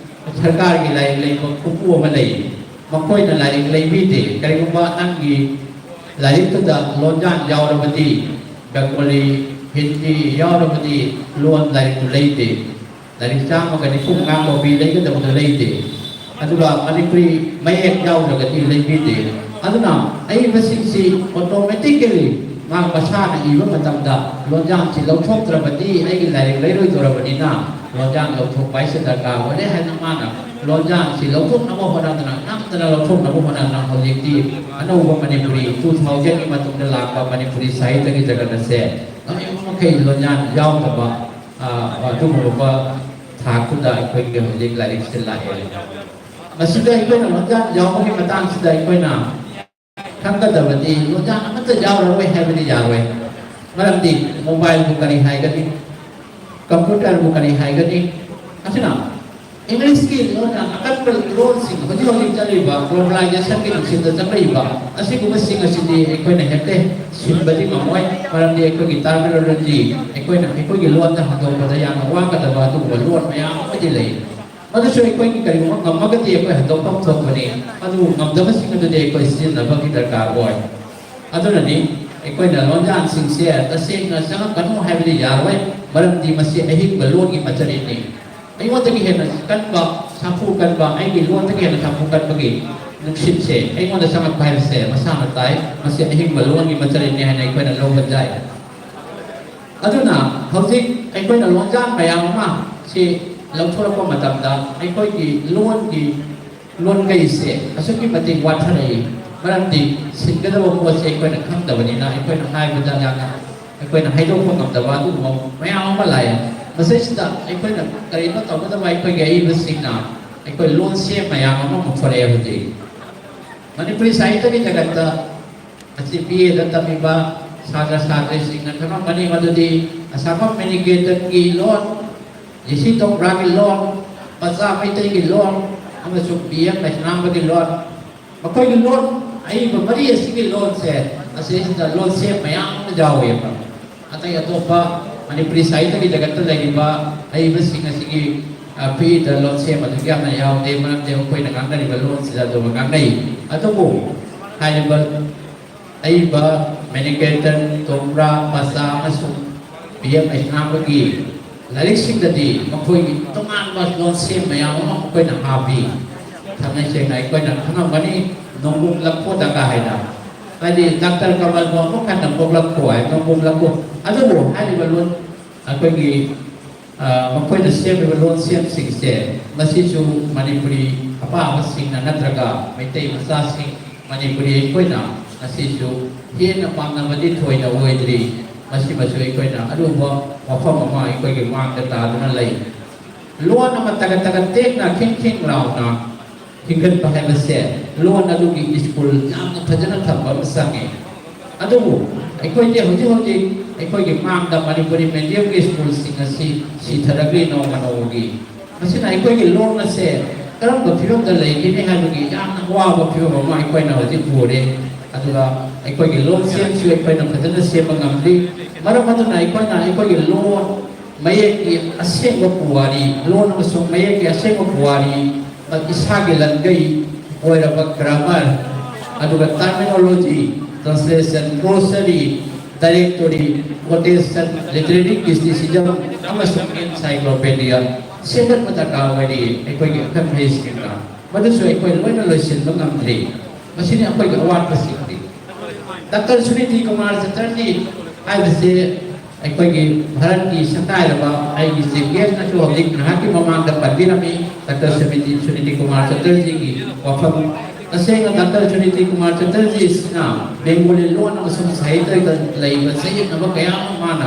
ꯁꯔꯀꯥꯔꯒꯤ ꯂꯥꯏꯔꯤꯛ ꯂꯩꯕ ꯈꯨꯄꯨ ꯑꯃ ꯂꯩ꯫ ꯃꯈꯣꯏꯅ ꯂꯥꯏꯔꯤꯛ ꯂꯩꯕꯤꯗꯦ꯫ ꯀꯔꯤꯒꯨꯝꯕ ꯅꯪꯒꯤ ꯂꯥꯏꯔꯤꯛꯇꯨꯗ ꯂꯣꯟꯌꯥꯟ ꯌꯥꯎꯔꯕꯗꯤ ꯕꯦꯡꯒꯣꯂꯤ, ꯍꯤꯟꯗꯤ ꯌꯥꯎꯔꯕꯗꯤ ꯂꯣꯟ ꯂꯥꯏꯔꯤꯛꯇꯨ ꯂꯩꯗꯦ꯫ ꯂꯥꯏꯔꯤꯛ ꯆꯥꯝꯃꯒ ꯅꯤꯐꯨ ꯃꯉꯥ ꯀꯣꯄꯤ ꯂꯩꯒꯗꯕꯗꯨ ꯂꯩꯗꯦ꯫ ꯑꯗꯨꯒ ꯃꯅꯤꯄꯨꯔꯤ ꯃꯌꯦꯛ ꯌꯥꯎꯗ꯭ꯔꯒꯗꯤ ꯂꯩꯕꯤꯗꯦ꯫ ꯑꯗꯨꯅ ꯑꯏꯕꯁꯤꯡꯁꯤ automatically ꯃꯍꯥꯛ ꯃꯁꯥꯅ ꯏꯕ ꯃꯇꯝꯗ ꯂꯣꯟꯌꯥꯟꯁꯤ ꯂꯧꯊꯣꯛꯇ꯭ꯔꯕꯗꯤ ꯑꯩꯒꯤ ꯂꯥꯏꯔꯤꯛ ꯂꯩꯔꯣꯏꯗꯧꯔꯕꯅꯤꯅ ꯂꯣꯟꯌꯥꯟ ꯂꯧꯊꯣꯛꯄ ꯍꯥꯏꯁꯤ ꯗꯔꯀꯥꯔ ꯑꯣꯏꯔꯦ ꯍꯥꯏꯅ ꯃꯥꯅ ꯂꯣꯟꯌꯥꯟꯁꯤ ꯂꯧꯊꯣꯛꯅꯕ ꯍꯣꯠꯅꯗꯅ, ꯅꯝꯗꯅ ꯂꯧꯊꯣꯛꯅꯕ ꯍꯣꯠꯅꯗꯅ ꯍꯧꯖꯤꯛꯇꯤ ꯑꯅꯧꯕ ꯃꯅꯤꯄꯨꯔꯤ two thousand ꯒꯤ ꯃꯇꯨꯡꯗ ꯂꯥꯛꯄ ꯃꯅꯤꯄꯨꯔꯤ ꯁꯥꯍꯤꯇ꯭ꯌꯒꯤ ꯖꯒꯠ ꯑꯁꯦ ꯂꯣꯏꯅꯃꯛ ꯃꯈꯩ ꯂꯣꯟꯌꯥꯟ ꯌꯥꯎꯗꯕ, ꯑ, ꯑꯗꯨꯒꯨꯝꯂꯕ ꯊꯥꯛꯇꯨꯗ ꯑꯩꯈꯣꯏꯒꯤ ꯍꯧꯖꯤꯛ ꯂꯥꯏꯔꯤꯛꯁꯦ ꯂꯥꯛꯑꯦ꯫ ꯃꯁꯤꯗ ꯑꯩꯈꯣꯏꯅ ꯂꯣꯟꯌꯥꯟ ꯌꯥꯎꯕꯒꯤ ꯃꯇꯥꯡꯁꯤꯗ ꯑꯩꯈꯣꯏꯅ ꯈꯪꯒꯗꯕꯗꯤ ꯂꯣꯟꯌꯥꯟ ꯑꯃꯠꯇ ꯌꯥꯎꯔꯔꯣꯏ ꯍꯥꯏꯕꯗꯤ ꯌꯥꯔꯣꯏ꯫ ꯃꯔꯝꯗꯤ mobileꯕꯨ ꯀꯔꯤ ꯍꯥꯏꯒꯅꯤ, computerꯕꯨ ꯀꯔꯤ ꯍꯥꯏꯒꯅꯤ? ꯑꯁꯤꯅ Englishꯀꯤ ꯂꯣꯟꯅ ꯑꯀꯟꯕ ꯂꯣꯟꯁꯤꯡ, ꯍꯧꯖꯤꯛ ꯍꯧꯖꯤꯛ ꯆꯠꯂꯤꯕ globalizationꯒꯤ ꯅꯨꯡꯁꯤꯠꯇ ꯆꯠꯂꯛꯏꯕ ꯑꯁꯤꯒꯨꯝꯕꯁꯤꯡ ꯑꯁꯤꯗꯤ ꯑꯩꯈꯣꯏꯅ ꯍꯦꯛꯇ ꯁꯤꯟꯕꯗꯤ ꯉꯝꯃꯣꯏ꯫ ꯃꯔꯝꯗꯤ ꯑꯩꯈꯣꯏꯒꯤ terminology, ꯑꯩꯈꯣꯏꯅ ꯑꯩꯈꯣꯏꯒꯤ ꯂꯣꯟꯗ ꯍꯟꯗꯣꯛꯄꯗ ꯌꯥꯝꯅ ꯋꯥꯒꯗꯕ ꯑꯗꯨꯒꯨꯝꯕ ꯂꯣꯟ ꯃꯌꯥꯝ ꯑꯃꯗꯤ ꯂꯩ꯫ ꯃꯗꯨꯁꯨ ꯑꯩꯈꯣꯏꯒꯤ ꯀꯔꯤꯒꯨꯝꯕ ꯉꯝꯃꯒꯗꯤ ꯑꯩꯈꯣꯏ ꯍꯟꯗꯣꯛꯐꯝ ꯊꯣꯛꯄꯅꯤ꯫ ꯑꯗꯨꯕꯨ ꯉꯝꯗꯕꯁꯤꯡ ꯑꯗꯨꯗꯤ ꯑꯩꯈꯣꯏ ꯁꯤꯖꯤꯟꯅꯕꯒꯤ ꯗꯔꯀꯥꯔ ꯑꯣꯏ꯫ ꯑꯗꯨꯅꯅꯤ ꯑꯩꯈꯣꯏꯅ ꯂꯣꯟꯌꯥꯟꯁꯤꯡꯁꯦ ꯇꯁꯦꯡꯅ ꯆꯪꯉꯛꯀꯅꯨ ꯍꯥꯏꯕꯗꯤ ꯌꯥꯔꯣꯏ, ꯃꯔꯝꯗꯤ ꯃꯁꯤ ꯑꯍꯤꯡꯕ ꯂꯣꯟꯒꯤ ꯃꯆꯠꯅꯤ꯫ ꯑꯩꯉꯣꯟꯗꯒꯤ ꯍꯦꯟꯅ ꯀꯟꯕ, ꯁꯥꯐꯨ ꯀꯟꯕ, ꯑꯩꯒꯤ ꯂꯣꯟꯗꯒꯤ ꯍꯦꯟꯅ ꯁꯥꯐꯨ ꯀꯟꯕꯒꯤ ꯅꯨꯡꯁꯤꯠꯁꯦ ꯑꯩꯉꯣꯟꯗ ꯆꯪꯉꯛꯄ ꯍꯥꯏꯕꯁꯦ ꯃꯁꯥꯅ ꯇꯥꯏ꯫ ꯃꯁꯤ ꯑꯍꯤꯡꯕ ꯂꯣꯟꯒꯤ ꯃꯆꯠꯅꯤ ꯍꯥꯏꯅ ꯑꯩꯈꯣꯏꯅ ꯂꯧꯕ ꯌꯥꯏ꯫ ꯑꯗꯨꯅ ꯍꯧꯖꯤꯛ ꯑꯩꯈꯣꯏꯅ ꯂꯣꯟꯌꯥꯟ ꯃꯌꯥꯝ ꯑꯃ ꯁꯤ ꯂꯧꯊꯣꯔꯛꯄ ꯃꯇꯝꯗ ꯑꯩꯈꯣꯏꯒꯤ ꯂꯣꯟꯒꯤ ꯂꯣꯟꯒꯩꯁꯦ ꯑꯁꯨꯛꯀꯤ ꯃꯇꯤꯛ ꯋꯥꯊꯔꯛꯏ꯫ ꯃꯔꯝꯗꯤ ꯁꯤꯟꯒꯗꯕ ꯄꯣꯠꯁꯦ ꯑꯩꯈꯣꯏꯅ ꯈꯪꯗꯕꯅꯤꯅ ꯑꯩꯈꯣꯏꯅ ꯍꯥꯏꯕꯗ ꯌꯥꯝꯅ, ꯑꯩꯈꯣꯏꯅ ꯍꯥꯏꯗꯣꯛꯄ ꯉꯝꯗꯕ ꯑꯗꯨꯒꯨꯝꯕ ꯃꯌꯥꯝ ꯑꯃ ꯂꯥꯛꯑꯦ꯫ ꯃꯁꯤꯁꯤꯗ ꯑꯩꯈꯣꯏꯅ ꯀꯔꯤꯅꯣ ꯇꯧꯒꯗꯕ ꯑꯩꯈꯣꯏꯒꯤ ꯑꯏꯕꯁꯤꯡꯅ ꯑꯩꯈꯣꯏ ꯂꯣꯟꯁꯦ ꯃꯌꯥꯝ ꯑꯃ ꯄꯨꯊꯣꯔꯛꯑꯦ ꯍꯧꯖꯤꯛ꯫ ꯃꯅꯤꯄꯨꯔꯤ ꯁꯥꯍꯤꯇ꯭ꯌꯒꯤ ꯖꯒꯠꯇ ꯑꯁꯤ B A ꯗ ꯇꯝꯃꯤꯕ, ꯁꯥꯇ꯭ꯔ ꯁꯥꯇ꯭ꯔꯤꯁꯤꯡꯅ ꯈꯪꯂꯝꯒꯅꯤ, ꯃꯗꯨꯗꯤ ꯑꯁꯥꯐꯝ ꯃꯦꯅꯤꯀꯦꯇꯟꯒꯤ ꯂꯣꯟ, ꯖꯤ ꯁꯤ ꯇꯣꯡꯕ꯭ꯔꯥꯒꯤ ꯂꯣꯟ, ꯄꯆꯥ ꯃꯩꯇꯩꯒꯤ ꯂꯣꯟ, ꯑꯃꯁꯨꯡ ꯕꯤ ꯑꯦꯝ ꯂꯩꯁꯅꯥꯝꯕꯒꯤ ꯂꯣꯟ, ꯃꯈꯣꯏꯒꯤ ꯂꯣꯟ, ꯑꯏꯕ ꯃꯔꯤ ꯑꯁꯤꯒꯤ ꯂꯣꯟꯁꯦ, ꯑꯁꯤꯁꯤꯗ ꯂꯣꯟꯁꯦꯝ ꯃꯌꯥꯝ ꯑꯃ ꯌꯥꯎꯋꯦꯕ꯫ ꯑꯇꯩ ꯑꯇꯣꯞꯄ ꯃꯅꯤꯄꯨꯔꯤ ꯁꯥꯍꯤꯇ꯭ꯌꯒꯤ ꯖꯒꯠꯇ ꯂꯩꯔꯤꯕ ꯑꯏꯕꯁꯤꯡ ꯑꯁꯤꯒꯤ, ꯑ, ꯄꯤꯛꯏꯗ ꯂꯣꯟꯁꯦꯝ ꯑꯗꯨꯛ ꯌꯥꯝꯅ ꯌꯥꯎꯗꯦ, ꯃꯔꯝꯗꯤ ꯃꯈꯣꯏꯅ ꯉꯥꯡꯅꯔꯤꯕ ꯂꯣꯟꯁꯤꯗ ꯑꯗꯨꯝ ꯉꯥꯡꯅꯩ꯫ ꯑꯗꯨꯕꯨ ꯍꯥꯏꯔꯤꯕ ꯑꯏꯕ ꯃꯦꯅꯤꯀꯦꯇꯟ, ꯇꯣꯝꯕ꯭ꯔꯥ, ꯄꯆꯥ ꯑꯃꯁꯨꯡ ꯕꯤ ꯑꯦꯝ ꯂꯩꯁꯅꯥꯝꯕꯒꯤ ꯂꯥꯏꯔꯤꯛꯁꯤꯡꯗꯗꯤ ꯃꯈꯣꯏꯒꯤ ꯇꯣꯉꯥꯟꯕ ꯂꯣꯟꯁꯦꯝ ꯃꯌꯥꯝ ꯑꯃ ꯃꯈꯣꯏꯅ ꯍꯥꯞꯄꯤ꯫ ꯊꯥꯡꯃꯩ ꯁꯦꯡꯅ ꯑꯩꯈꯣꯏꯅ ꯈꯪꯂꯝꯒꯅꯤ, ꯅꯣꯡꯕꯨꯝ ꯂꯛꯈꯣꯗꯒ ꯍꯥꯏꯅ, ꯍꯥꯏꯗꯤ ꯗꯥꯛꯇꯔ ꯀꯃꯜꯕꯨ ꯑꯃꯨꯛ ꯍꯟꯅ ꯄꯣꯛꯂꯛꯈꯣ ꯍꯥꯏ, ꯅꯣꯡꯕꯨꯝ ꯂꯛꯈꯣ꯫ ꯑꯗꯨꯕꯨ ꯍꯥꯏꯔꯤꯕ ꯂꯣꯟ ꯑꯩꯈꯣꯏꯒꯤ, ꯑ, ꯃꯈꯣꯏꯅ ꯁꯦꯝꯂꯤꯕ ꯂꯣꯟꯁꯦꯝꯁꯤꯡꯁꯦ, ꯃꯁꯤꯁꯨ ꯃꯅꯤꯄꯨꯔꯤ ꯑꯄꯥꯕꯁꯤꯡꯅ ꯅꯠꯇ꯭ꯔꯒ ꯃꯩꯇꯩ ꯃꯆꯥꯁꯤꯡ, ꯃꯅꯤꯄꯨꯔꯤ ꯑꯩꯈꯣꯏꯅ ꯃꯁꯤꯁꯨ ꯍꯦꯟꯅ ꯄꯥꯝꯅꯕꯗꯤ ꯊꯣꯏꯅ ꯑꯣꯏꯗ꯭ꯔꯤ꯫ ꯃꯁꯤꯃꯁꯨ ꯑꯩꯈꯣꯏꯅ ꯑꯔꯨꯕ ꯋꯥꯐꯝ ꯑꯃ ꯑꯩꯈꯣꯏꯒꯤ ꯃꯥꯡꯗ ꯇꯥꯗꯨꯅ ꯂꯩ꯫ ꯂꯣꯟ ꯑꯃ ꯇꯒꯠ ꯇꯒꯠ ꯇꯦꯛꯅ, ꯈꯤꯡ ꯈꯤꯡ ꯂꯥꯎꯅ ꯍꯤꯡꯒꯠꯄ ꯍꯥꯏꯕꯁꯦ, ꯂꯣꯟ ꯑꯗꯨꯒꯤ ꯁ꯭ꯀꯨꯜ ꯌꯥꯝꯅ ꯐꯖꯅ ꯊꯝꯕ ꯑꯃ ꯆꯪꯉꯤ꯫ ꯑꯗꯨꯕꯨ ꯑꯩꯈꯣꯏꯗꯤ ꯍꯧꯖꯤꯛ ꯍꯧꯖꯤꯛ ꯑꯩꯈꯣꯏꯒꯤ ꯃꯥꯡꯗ ꯃꯅꯤꯄꯨꯔꯤ ꯃꯦꯗꯤꯌꯝꯒꯤ ꯁ꯭ꯀꯨꯜꯁꯤꯡ ꯑꯁꯤ ꯁꯤꯊꯔꯛꯂꯤ ꯅꯣꯡꯃ ꯅꯣꯡꯃꯒꯤ꯫ ꯃꯁꯤꯅ ꯑꯩꯈꯣꯏꯒꯤ ꯂꯣꯟ ꯑꯁꯦ ꯀꯔꯝꯕ ꯐꯤꯕꯝꯗ ꯂꯩꯒꯅꯤ ꯍꯥꯏꯕꯒꯤ ꯌꯥꯝꯅ ꯋꯥꯕ ꯐꯤꯕꯝ ꯑꯃ ꯑꯩꯈꯣꯏꯅ ꯍꯧꯖꯤꯛ ꯎꯔꯦ꯫ ꯑꯗꯨꯒ ꯑꯩꯈꯣꯏꯒꯤ ꯂꯣꯟꯁꯦꯝꯁꯨ ꯑꯩꯈꯣꯏꯅ ꯐꯖꯅ ꯁꯦꯝꯕ ꯉꯝꯗ꯭ꯔꯤ꯫ ꯃꯔꯝ ꯑꯗꯨꯅ ꯑꯩꯈꯣꯏꯅ ꯑꯩꯈꯣꯏꯒꯤ ꯂꯣꯟ, ꯃꯌꯦꯛꯀꯤ ꯑꯁꯦꯡꯕ ꯄꯨꯋꯥꯔꯤ, ꯂꯣꯟ ꯑꯃꯁꯨꯡ ꯃꯌꯦꯛꯀꯤ ꯑꯁꯦꯡꯕ ꯄꯨꯋꯥꯔꯤ, ꯏꯁꯥꯒꯤ ꯂꯟꯒꯩ ꯑꯣꯏꯔꯕ ꯒ꯭ꯔꯥꯃꯔ, ꯑꯗꯨꯒ terminology, translation, glossary, directory, quotation, literary criticism, ꯑꯃꯁꯨꯡ ꯑꯦꯟꯁꯥꯏꯀ꯭ꯂꯣꯄꯦꯗꯤꯌꯥ ꯁꯦꯝꯒꯠꯄ ꯗꯔꯀꯥꯔ ꯑꯣꯏꯔꯤ ꯑꯩꯈꯣꯏꯒꯤ ꯑꯈꯪ ꯑꯍꯩꯁꯤꯡꯅ꯫ ꯃꯗꯨꯁꯨ ꯑꯩꯈꯣꯏ ꯂꯣꯏꯅ ꯂꯣꯏꯁꯤꯟꯕ ꯉꯝꯗ꯭ꯔꯤ꯫ ꯃꯁꯤꯅꯤ ꯑꯩꯈꯣꯏꯒꯤ ꯑꯋꯥꯠꯄꯁꯤꯡꯗꯤ꯫ ꯗꯥꯛꯇꯔ ꯁꯨꯅꯤꯇꯤ ꯀꯨꯃꯥꯔ ꯆꯇꯔꯖꯤ ꯍꯥꯏꯕꯁꯤ ꯑꯩꯈꯣꯏꯒꯤ ꯚꯥꯔꯠꯀꯤ ꯁꯛꯅꯥꯏꯔꯕ, ꯑꯩꯒꯤ ꯆꯤꯐ ꯒꯦꯁꯅꯁꯨ ꯍꯧꯖꯤꯛ ꯉꯥꯏꯍꯥꯛꯀꯤ ꯃꯃꯥꯡꯗ ꯄꯟꯕꯤꯔꯝꯃꯤ, ꯗꯥꯛꯇꯔ ꯁꯨꯅꯤꯇꯤ, ꯁꯨꯅꯤꯇꯤ ꯀꯨꯃꯥꯔ ꯆꯇꯔꯖꯤꯒꯤ ꯋꯥꯐꯝ꯫ ꯇꯁꯦꯡꯅ ꯗꯥꯛꯇꯔ ꯁꯨꯅꯤꯇꯤ ꯀꯨꯃꯥꯔ ꯆꯇꯔꯖꯤꯁꯤꯅ ꯕꯦꯡꯒꯣꯂꯤ ꯂꯣꯟ ꯑꯃꯁꯨꯡ ꯁꯥꯍꯤꯇ꯭ꯌꯗ ꯂꯩꯕ ꯆꯌꯦꯠꯅꯕ ꯀꯌꯥ ꯑꯃ ꯃꯥꯅ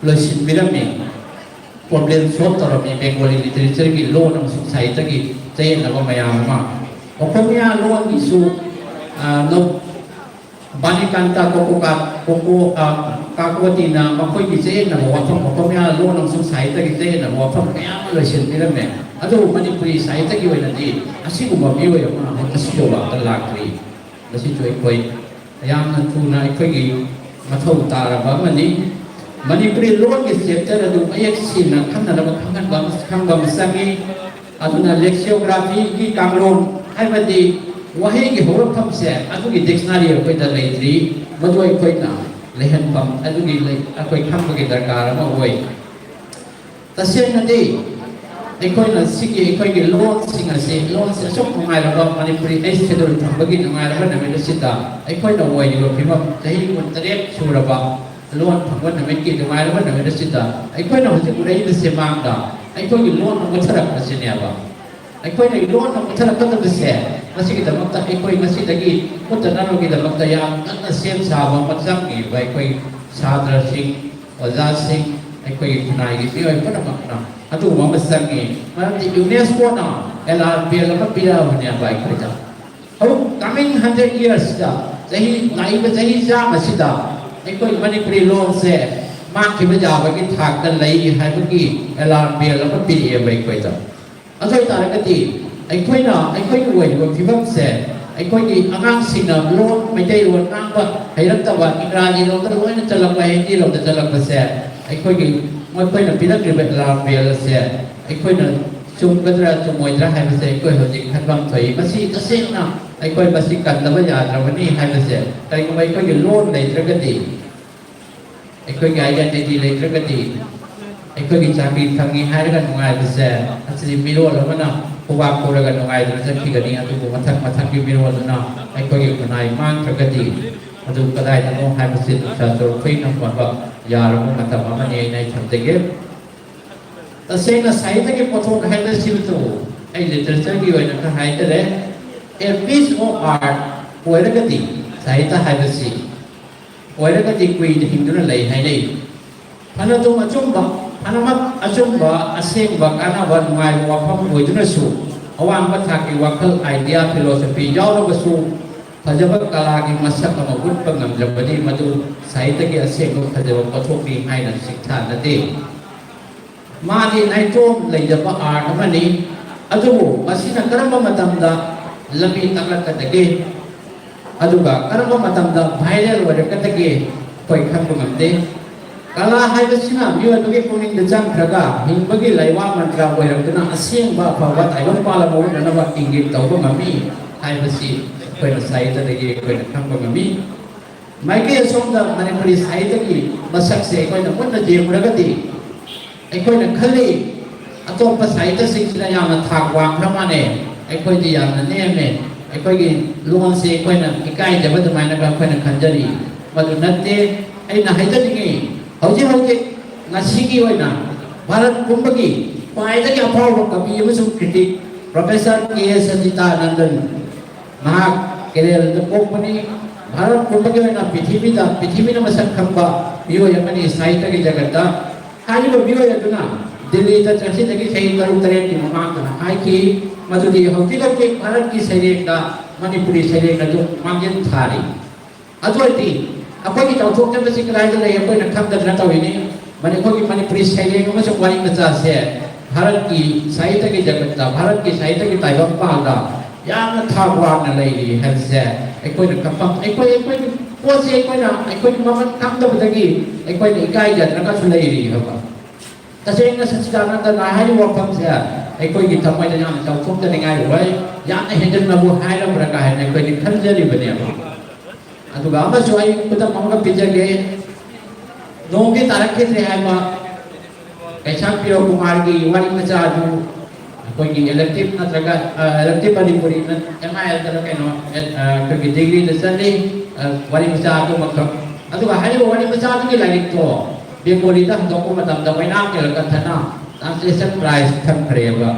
ꯂꯣꯏꯁꯤꯟꯕꯤꯔꯝꯃꯤ꯫ ꯄ꯭ꯔꯣꯕ꯭ꯂꯦꯝ ꯁꯣꯜꯕ ꯇꯧꯔꯝꯃꯤ ꯕꯦꯡꯒꯣꯂꯤ ꯂꯤꯇꯔꯦꯆꯔꯒꯤ ꯂꯣꯟ ꯑꯃꯁꯨꯡ ꯁꯥꯍꯤꯇ꯭ꯌꯒꯤ ꯆꯌꯦꯠꯅꯕ ꯃꯌꯥꯝ ꯑꯃ꯫ ꯑꯣꯈꯣꯃꯤꯌꯥ ꯂꯣꯟꯒꯤꯁꯨ, ꯑ, ꯅꯧ-, ꯕꯥꯅꯤꯀꯥꯟꯇ ꯀꯣꯀꯣꯀꯥꯠ ꯀꯣꯀꯣ ꯀꯥꯀꯣꯇꯤꯅ ꯃꯈꯣꯏꯒꯤ ꯆꯌꯦꯠꯅꯕ ꯋꯥꯐꯝ, ꯃꯈꯣꯏ ꯃꯌꯥꯝ ꯂꯣꯟ ꯑꯃꯁꯨꯡ ꯁꯥꯍꯤꯇ꯭ꯌꯒꯤ ꯆꯌꯦꯠꯅꯕ ꯋꯥꯐꯝ ꯀꯌꯥ ꯑꯃ ꯂꯣꯏꯁꯤꯟꯕꯤꯔꯝꯃꯦ꯫ ꯑꯗꯨꯕꯨ ꯃꯅꯤꯄꯨꯔꯤ ꯁꯥꯍꯤꯇ꯭ꯌꯒꯤ ꯑꯣꯏꯅꯗꯤ ꯑꯁꯤꯒꯨꯝꯕ ꯃꯤꯑꯣꯏ ꯑꯃ ꯉꯁꯤ ꯐꯥꯎꯕ ꯑꯝꯇ ꯂꯥꯛꯇ꯭ꯔꯤ꯫ ꯃꯁꯤꯁꯨ ꯑꯩꯈꯣꯏ ꯌꯥꯝꯅ ꯊꯨꯅ ꯑꯩꯈꯣꯏꯒꯤ ꯃꯊꯧ ꯇꯥꯔꯕ ꯑꯃꯅꯤ꯫ ꯃꯅꯤꯄꯨꯔꯤ ꯂꯣꯟꯒꯤ ꯆꯦꯞꯇꯔ ꯑꯗꯨ ꯃꯌꯦꯛ ꯁꯦꯡꯅ ꯈꯪꯅꯅꯕ ꯈꯪꯍꯟꯕ ꯑꯃ, ꯈꯪꯕ ꯑꯃ ꯆꯪꯏ꯫ ꯑꯗꯨꯅ ꯂꯦꯛꯁꯤꯌꯣꯒ꯭ꯔꯥꯐꯤꯒꯤ ꯀꯥꯡꯂꯣꯟ, ꯍꯥꯏꯕꯗꯤ ꯋꯥꯍꯩꯒꯤ ꯍꯧꯔꯛꯐꯝꯁꯦ, ꯑꯗꯨꯒꯤ ꯗꯤꯛꯁꯅꯥꯔꯤ ꯑꯩꯈꯣꯏꯗ ꯂꯩꯇ꯭ꯔꯤ꯫ ꯃꯗꯨ ꯑꯩꯈꯣꯏꯅ ꯂꯩꯍꯟꯐꯝ ꯑꯗꯨꯒꯤ ꯂꯩ-, ꯑꯩꯈꯣꯏ ꯈꯪꯕꯒꯤ ꯗꯔꯀꯥꯔ ꯑꯃ ꯑꯣꯏ꯫ ꯇꯁꯦꯡꯅꯗꯤ ꯑꯩꯈꯣꯏꯅ ꯁꯤꯒꯤ ꯑꯩꯈꯣꯏꯒꯤ ꯂꯣꯟꯁꯤꯡ ꯑꯁꯤ, ꯂꯣꯟꯁꯤ ꯑꯁꯨꯛ ꯅꯨꯡꯉꯥꯏꯔꯕ ꯃꯅꯤꯄꯨꯔꯤ ꯑꯩꯠ ꯁꯦꯗꯨꯜ ꯐꯪꯕꯒꯤ ꯅꯨꯡꯉꯥꯏꯔꯕ ꯅꯨꯃꯤꯠ ꯑꯁꯤꯗ, ꯑꯩꯈꯣꯏꯅ ꯑꯣꯏꯔꯤꯕ ꯐꯤꯕꯝ ꯆꯍꯤ ꯀꯨꯟꯇꯔꯦꯠ ꯁꯨꯔꯕ ꯂꯣꯟ ꯐꯪꯕ ꯅꯨꯃꯤꯠꯀꯤ ꯅꯨꯡꯉꯥꯏꯔꯕ ꯅꯨꯃꯤꯠ ꯑꯁꯤꯗ, ꯑꯩꯈꯣꯏꯅ ꯍꯧꯖꯤꯛ ꯎꯔꯛꯏꯕꯁꯤ ꯃꯥꯡꯗ ꯑꯩꯈꯣꯏꯒꯤ ꯂꯣꯟ ꯃꯨꯠꯊꯔꯛꯄꯁꯤꯅꯦꯕ꯫ ꯑꯩꯈꯣꯏꯅ ꯂꯣꯟ ꯃꯨꯠꯊꯔꯛꯀꯗꯕꯁꯦ, ꯃꯁꯤꯒꯤꯗꯃꯛꯇ ꯑꯩꯈꯣꯏ ꯉꯁꯤꯗꯒꯤ ꯃꯨꯠꯇꯅꯕꯒꯤꯗꯃꯛꯇ ꯌꯥꯝ ꯀꯟꯅ ꯁꯦꯝ ꯁꯥꯕ ꯑꯃ ꯆꯪꯉꯤꯕ ꯑꯩꯈꯣꯏ ꯁꯥꯇ꯭ꯔꯁꯤꯡ, ꯑꯣꯖꯥꯁꯤꯡ, ꯑꯩꯈꯣꯏꯒꯤ ꯈꯨꯟꯅꯥꯏꯒꯤ ꯃꯤꯑꯣꯏ ꯄꯨꯝꯅꯃꯛꯅ ꯑꯗꯨꯒꯨꯝꯕ ꯑꯃ ꯆꯪꯉꯤ꯫ ꯃꯔꯝꯗꯤ ꯌꯨꯅꯦꯁꯀꯣꯅ ꯑꯦꯂꯥꯔꯝ ꯕꯦꯜ ꯑꯃ ꯄꯤꯔꯛꯑꯕꯅꯦꯕ ꯑꯩꯈꯣꯏꯗ꯫ ꯍꯧ-, coming hundred yearsꯇ, ꯆꯍꯤ, ꯂꯥꯛꯏꯕ ꯆꯍꯤ ꯆꯥꯝꯃꯁꯤꯗ ꯑꯩꯈꯣꯏ ꯃꯅꯤꯄꯨꯔꯤ ꯂꯣꯟꯁꯦ ꯃꯥꯡꯈꯤꯕ ꯌꯥꯕꯒꯤ ꯊꯥꯛꯇ ꯂꯩ ꯍꯥꯏꯕꯒꯤ ꯑꯦꯂꯥꯔꯝ ꯕꯦꯜ ꯑꯃ ꯄꯤꯔꯛꯑꯦꯕ ꯑꯩꯈꯣꯏꯗ꯫ ꯑꯗꯨ ꯑꯣꯏꯇꯥꯔꯒꯗꯤ ꯑꯩꯈꯣꯏꯅ, ꯑꯩꯈꯣꯏꯒꯤ ꯑꯣꯏꯔꯤꯕ ꯐꯤꯕꯝꯁꯦ, ꯑꯩꯈꯣꯏꯒꯤ ꯑꯉꯥꯡꯁꯤꯡꯅ ꯂꯣꯟ, ꯃꯩꯇꯩꯂꯣꯟ ꯉꯥꯡꯕ ꯍꯩꯔꯛꯇꯕ, ꯏꯪꯒ꯭ꯔꯥꯖꯤ ꯂꯣꯟꯗ ꯂꯣꯏꯅ ꯆꯜꯂꯛꯄ, ꯍꯤꯟꯗꯤ ꯂꯣꯟꯗ ꯆꯜꯂꯛꯄꯁꯦ, ꯑꯩꯈꯣꯏꯒꯤ, ꯃꯈꯣꯏꯅ ꯄꯤꯔꯛꯂꯤꯕ ꯑꯦꯂꯥꯔꯝ ꯕꯦꯜ ꯑꯁꯦ ꯑꯩꯈꯣꯏꯅ ꯆꯨꯝꯒꯗ꯭ꯔꯥ ꯆꯨꯝꯃꯣꯏꯗ꯭ꯔꯥ ꯍꯥꯏꯕꯁꯦ ꯑꯩꯈꯣꯏ ꯍꯧꯖꯤꯛ ꯈꯟꯐꯝ ꯊꯣꯛꯏ꯫ ꯃꯁꯤ ꯇꯁꯦꯡꯅ ꯑꯩꯈꯣꯏ ꯃꯁꯤ ꯀꯟꯗꯕ ꯌꯥꯗ꯭ꯔꯕꯅꯤ ꯍꯥꯏꯕꯁꯦ, ꯀꯔꯤꯒꯨꯝꯕ ꯑꯩꯈꯣꯏꯒꯤ ꯂꯣꯟ ꯂꯩꯇ꯭ꯔꯒꯗꯤ, ꯑꯩꯈꯣꯏꯒꯤ identity ꯂꯩꯇ꯭ꯔꯒꯗꯤ, ꯑꯩꯈꯣꯏꯒꯤ ꯆꯥꯀ꯭ꯔꯤ ꯐꯪꯉꯤ ꯍꯥꯏꯔꯒ ꯅꯨꯡꯉꯥꯏꯕꯁꯦ, ꯑꯁꯤꯗꯤ ꯃꯤꯔꯣꯜ ꯑꯃꯅ ꯈꯨꯕꯥꯛ ꯈꯨꯔꯒ ꯅꯨꯡꯉꯥꯏꯗꯨꯅ ꯆꯠꯈꯤꯒꯅꯤ꯫ ꯑꯗꯨꯕꯨ ꯃꯊꯪ ꯃꯊꯪꯒꯤ ꯃꯤꯔꯣꯜꯗꯨꯅ ꯑꯩꯈꯣꯏꯒꯤ ꯈꯨꯟꯅꯥꯏ ꯃꯥꯡꯈ꯭ꯔꯒꯗꯤ, ꯑꯗꯨ ꯀꯗꯥꯏꯗꯅꯣ ꯍꯥꯏꯕꯁꯤ ꯅꯨꯡꯁꯥ ꯆꯨꯔꯛꯄꯩ ꯅꯪꯕ ꯌꯥꯔꯕ ꯃꯇꯝ ꯑꯃꯅꯤ ꯍꯥꯏꯅ ꯑꯩ ꯊꯝꯖꯒꯦ꯫ ꯇꯁꯦꯡꯅ ꯁꯥꯍꯤꯇ꯭ꯌꯒꯤ ꯄꯣꯠꯊꯣꯛ ꯍꯥꯏꯕꯁꯤꯃꯛꯇꯕꯨ ꯑꯩ literature ꯒꯤ ꯑꯣꯏꯅ ꯈꯔ ꯍꯥꯏꯖꯔꯦ꯫ A piece of art ꯑꯣꯏꯔꯒꯗꯤ, ꯁꯥꯍꯤꯇ꯭ꯌ ꯍꯥꯏꯕꯁꯤ ꯑꯣꯏꯔꯒꯗꯤ ꯀꯨꯏꯅ ꯍꯤꯡꯗꯨꯅ ꯂꯩ ꯍꯥꯏꯅꯩ꯫ ꯐꯅꯗꯨꯝ ꯑꯆꯨꯝꯕ, ꯐꯅꯃꯛ ꯑꯆꯨꯝꯕ, ꯑꯁꯦꯡꯕ, ꯀꯥꯟꯅꯕ, ꯅꯨꯡꯉꯥꯏꯕ ꯋꯥꯐꯝ ꯑꯣꯏꯗꯨꯅꯁꯨ, ꯑꯋꯥꯡꯕ ꯊꯥꯛꯀꯤ ꯋꯥꯈꯜ, idea, philosophy ꯌꯥꯎꯔꯕꯁꯨ, ꯐꯖꯕ ꯀꯂꯥꯒꯤ ꯃꯁꯛ ꯑꯃ ꯎꯠꯄ ꯉꯝꯂꯕꯗꯤ ꯃꯗꯨ ꯁꯥꯍꯤꯇ꯭ꯌꯒꯤ ꯑꯁꯦꯡꯕ ꯐꯖꯕ ꯄꯣꯠꯊꯣꯛꯅꯤ ꯍꯥꯏꯅ ꯁꯤꯡꯊꯥꯅꯗꯦ꯫ ꯃꯥꯗꯤ ꯅꯥꯏꯇꯣꯝ ꯂꯩꯖꯕ art ꯑꯃꯅꯤ꯫ ꯑꯗꯨꯕꯨ ꯃꯁꯤꯅ ꯀꯔꯝꯕ ꯃꯇꯝꯗ ꯂꯝꯕꯤ ꯇꯥꯛꯂꯛꯀꯗꯒꯦ? ꯑꯗꯨꯒ ꯀꯔꯝꯕ ꯃꯇꯝꯗ viral ꯑꯣꯏꯔꯛꯀꯗꯒꯦ? ꯑꯩꯈꯣꯏ ꯈꯪꯕ ꯉꯝꯗꯦ꯫ ꯀꯂꯥ ꯍꯥꯏꯕꯁꯤꯅ ꯃꯤꯑꯣꯏꯕꯒꯤ ꯄꯨꯛꯅꯤꯡꯗ ꯆꯪꯈ꯭ꯔꯒ ꯍꯤꯡꯕꯒꯤ ꯂꯩꯋꯥ ꯃꯟꯇ꯭ꯔ ꯑꯣꯏꯔꯛꯇꯨꯅ ꯑꯁꯦꯡꯕ ꯑꯐꯕ ꯇꯥꯏꯕꯪ ꯄꯥꯜ ꯑꯃ ꯎꯠꯅꯅꯕ ꯏꯪꯒꯤꯠ ꯇꯧꯕ ꯉꯝꯃꯤ ꯍꯥꯏꯕꯁꯤ ꯑꯩꯈꯣꯏꯅ ꯁꯥꯍꯤꯇ꯭ꯌꯗꯒꯤ ꯑꯩꯈꯣꯏꯅ ꯈꯪꯕ ꯉꯝꯃꯤ꯫ ꯃꯥꯏꯀꯩ ꯑꯁꯣꯝꯗ ꯃꯅꯤꯄꯨꯔꯤ ꯁꯥꯍꯤꯇ꯭ꯌꯒꯤ ꯃꯁꯛꯁꯦ ꯑꯩꯈꯣꯏꯅ ꯃꯨꯟꯅ ꯌꯦꯡꯂꯨꯔꯒꯗꯤ ꯑꯩꯈꯣꯏꯅ ꯈꯜꯂꯤ, ꯑꯇꯣꯞꯄ ꯁꯥꯍꯤꯇ꯭ꯌꯁꯤꯡꯁꯤꯅ ꯌꯥꯝꯅ ꯊꯥꯛ ꯋꯥꯡꯈ꯭ꯔ ꯃꯥꯜꯂꯦ, ꯑꯩꯈꯣꯏꯗꯤ ꯌꯥꯝꯅ ꯅꯦꯝꯃꯦ, ꯑꯩꯈꯣꯏꯒꯤ ꯂꯣꯟꯁꯦ ꯑꯩꯈꯣꯏꯅ ꯏꯀꯥꯏꯖꯕ ꯑꯗꯨꯃꯥꯏꯅꯒ ꯑꯩꯈꯣꯏꯅ ꯈꯟꯖꯔꯤ꯫ ꯃꯗꯨ ꯅꯠꯇꯦ꯫ ꯑꯩꯅ ꯍꯥꯏꯖꯅꯤꯡꯉꯤ, ꯍꯧꯖꯤꯛ ꯍꯧꯖꯤꯛ ꯉꯁꯤꯒꯤ ꯑꯣꯏꯅ ꯚꯥꯔꯠ ꯄꯨꯝꯕꯒꯤ ꯈ꯭ꯋꯥꯏꯗꯒꯤ ꯑꯐꯥꯎꯕ ꯀꯕꯤ ꯑꯃꯁꯨꯡ critic Professor ꯀꯦ ꯑꯦꯁ ꯁꯆꯤꯇꯥꯅꯟꯗꯟ, ꯃꯍꯥꯛ ꯀꯦꯔꯦꯂꯥꯗ ꯄꯣꯛꯄꯅꯤ꯫ ꯚꯥꯔꯠ ꯄꯨꯝꯕꯒꯤ ꯑꯣꯏꯅ ꯄ꯭ꯔꯤꯊꯤꯕꯤꯗ, ꯄ꯭ꯔꯤꯊꯤꯕꯤꯅ ꯃꯁꯛ ꯈꯪꯕ ꯃꯤꯑꯣꯏ ꯑꯃꯅꯤ ꯁꯥꯍꯤꯇ꯭ꯌꯒꯤ ꯖꯒꯠꯇ꯫ ꯍꯥꯏꯔꯤꯕ ꯃꯤꯑꯣꯏ ꯑꯗꯨꯅ ꯗꯤꯜꯂꯤꯗ ꯆꯍꯤꯗꯒꯤ ꯆꯍꯤ ꯇꯔꯨꯛ ꯇꯔꯦꯠꯀꯤ ꯃꯃꯥꯡꯗ ꯍꯥꯏꯈꯤ ꯃꯗꯨꯗꯤ ꯍꯧꯖꯤꯛ ꯍꯧꯖꯤꯛ ꯚꯥꯔꯠꯀꯤ ꯁꯩꯔꯦꯡꯗ ꯃꯅꯤꯄꯨꯔꯤ ꯁꯩꯔꯦꯡ ꯑꯗꯨ ꯃꯥꯡꯖꯤꯜ ꯊꯥꯔꯤ꯫ ꯑꯗꯨ ꯑꯣꯏꯔꯗꯤ ꯑꯩꯈꯣꯏꯒꯤ ꯆꯥꯎꯊꯣꯛꯆꯕꯁꯤ ꯀꯗꯥꯏꯗ ꯂꯩ ꯑꯩꯈꯣꯏꯅ ꯈꯪꯗꯗꯅ ꯇꯧꯔꯤꯅꯤ꯫ ꯃꯅꯤ-, ꯑꯩꯈꯣꯏꯒꯤ ꯃꯅꯤꯄꯨꯔꯤ ꯁꯩꯔꯦꯡ ꯑꯃꯁꯨꯡ ꯋꯥꯔꯤ ꯃꯆꯥꯁꯦ ꯚꯥꯔꯠꯀꯤ ꯁꯥꯍꯤꯇ꯭ꯌꯒꯤ ꯖꯒꯠꯇ, ꯚꯥꯔꯠꯀꯤ ꯁꯥꯍꯤꯇ꯭ꯌꯒꯤ ꯇꯥꯏꯕꯪꯄꯥꯟꯗ ꯌꯥꯝꯅ ꯊꯥꯛ ꯋꯥꯡꯅ ꯂꯩꯔꯤ ꯍꯥꯏꯕꯁꯦ ꯑꯩꯈꯣꯏꯅ ꯈꯪꯐꯝ, ꯑꯩꯈꯣꯏ, ꯑꯩꯈꯣꯏꯒꯤ ꯄꯣꯠꯁꯦ ꯑꯩꯈꯣꯏꯅ, ꯑꯩꯈꯣꯏꯒꯤ ꯃꯃꯜ ꯈꯪꯗꯕꯗꯒꯤ ꯑꯩꯈꯣꯏꯅ ꯏꯀꯥꯏꯖꯗꯅꯒꯁꯨ ꯂꯩꯔꯤ ꯍꯥꯏꯕ꯫ ꯇꯁꯦꯡꯅ ꯁꯆꯤꯗꯥꯅꯟꯗꯅ ꯍꯥꯏꯔꯤꯕ ꯋꯥꯐꯝꯁꯦ ꯑꯩꯈꯣꯏꯒꯤ ꯊꯃꯣꯏꯗ ꯌꯥꯝꯅ ꯆꯥꯎꯊꯣꯛꯆꯅꯤꯡꯉꯥꯏ ꯑꯣꯏ, ꯌꯥꯝꯅ ꯍꯦꯟꯖꯤꯟꯅꯕꯨ ꯍꯥꯏꯔꯕ꯭ꯔꯥ ꯀꯥꯏꯅ ꯑꯩꯈꯣꯏꯗꯤ ꯈꯟꯖꯔꯤꯕꯅꯦꯕ꯫ ꯑꯗꯨꯒ ꯑꯃꯁꯨ ꯑꯩ ꯈꯨꯗꯝ ꯑꯃꯒ ꯄꯤꯖꯒꯦ꯫ ꯅꯣꯡꯗꯤ ꯇꯥꯔꯛꯈꯤꯗ꯭ꯔꯦ ꯍꯥꯏꯕ ꯀꯩꯁꯥꯝ ꯄꯤꯌꯣ ꯀꯨꯃꯥꯔꯒꯤ ꯋꯥꯔꯤ ꯃꯆꯥ ꯑꯗꯨ ꯑꯩꯈꯣꯏꯒꯤ elective ꯅꯠꯇ꯭ꯔꯒ, ꯑ, elective Manipuri nut-, M I L ꯗꯔ ꯀꯩꯅꯣ, ꯑ, ꯑꯩꯈꯣꯏꯒꯤ ꯗꯤꯒ꯭ꯔꯤꯗ ꯆꯠꯂꯤ, ꯑ, ꯋꯥꯔꯤ ꯃꯆꯥ ꯑꯗꯨꯃꯈꯛ꯫ ꯑꯗꯨꯒ ꯍꯥꯏꯔꯤꯕ ꯋꯥꯔꯤ ꯃꯆꯥ ꯑꯗꯨꯒꯤ ꯂꯥꯏꯔꯤꯛꯇꯣ ꯕꯦꯡꯒꯣꯂꯤꯗ ꯍꯟꯗꯣꯛꯄ ꯃꯇꯝꯗ ꯑꯣꯏꯅꯥꯝ ꯅꯤꯂꯀꯟꯊꯅ translation prize ꯐꯪꯈ꯭ꯔꯦꯕ꯫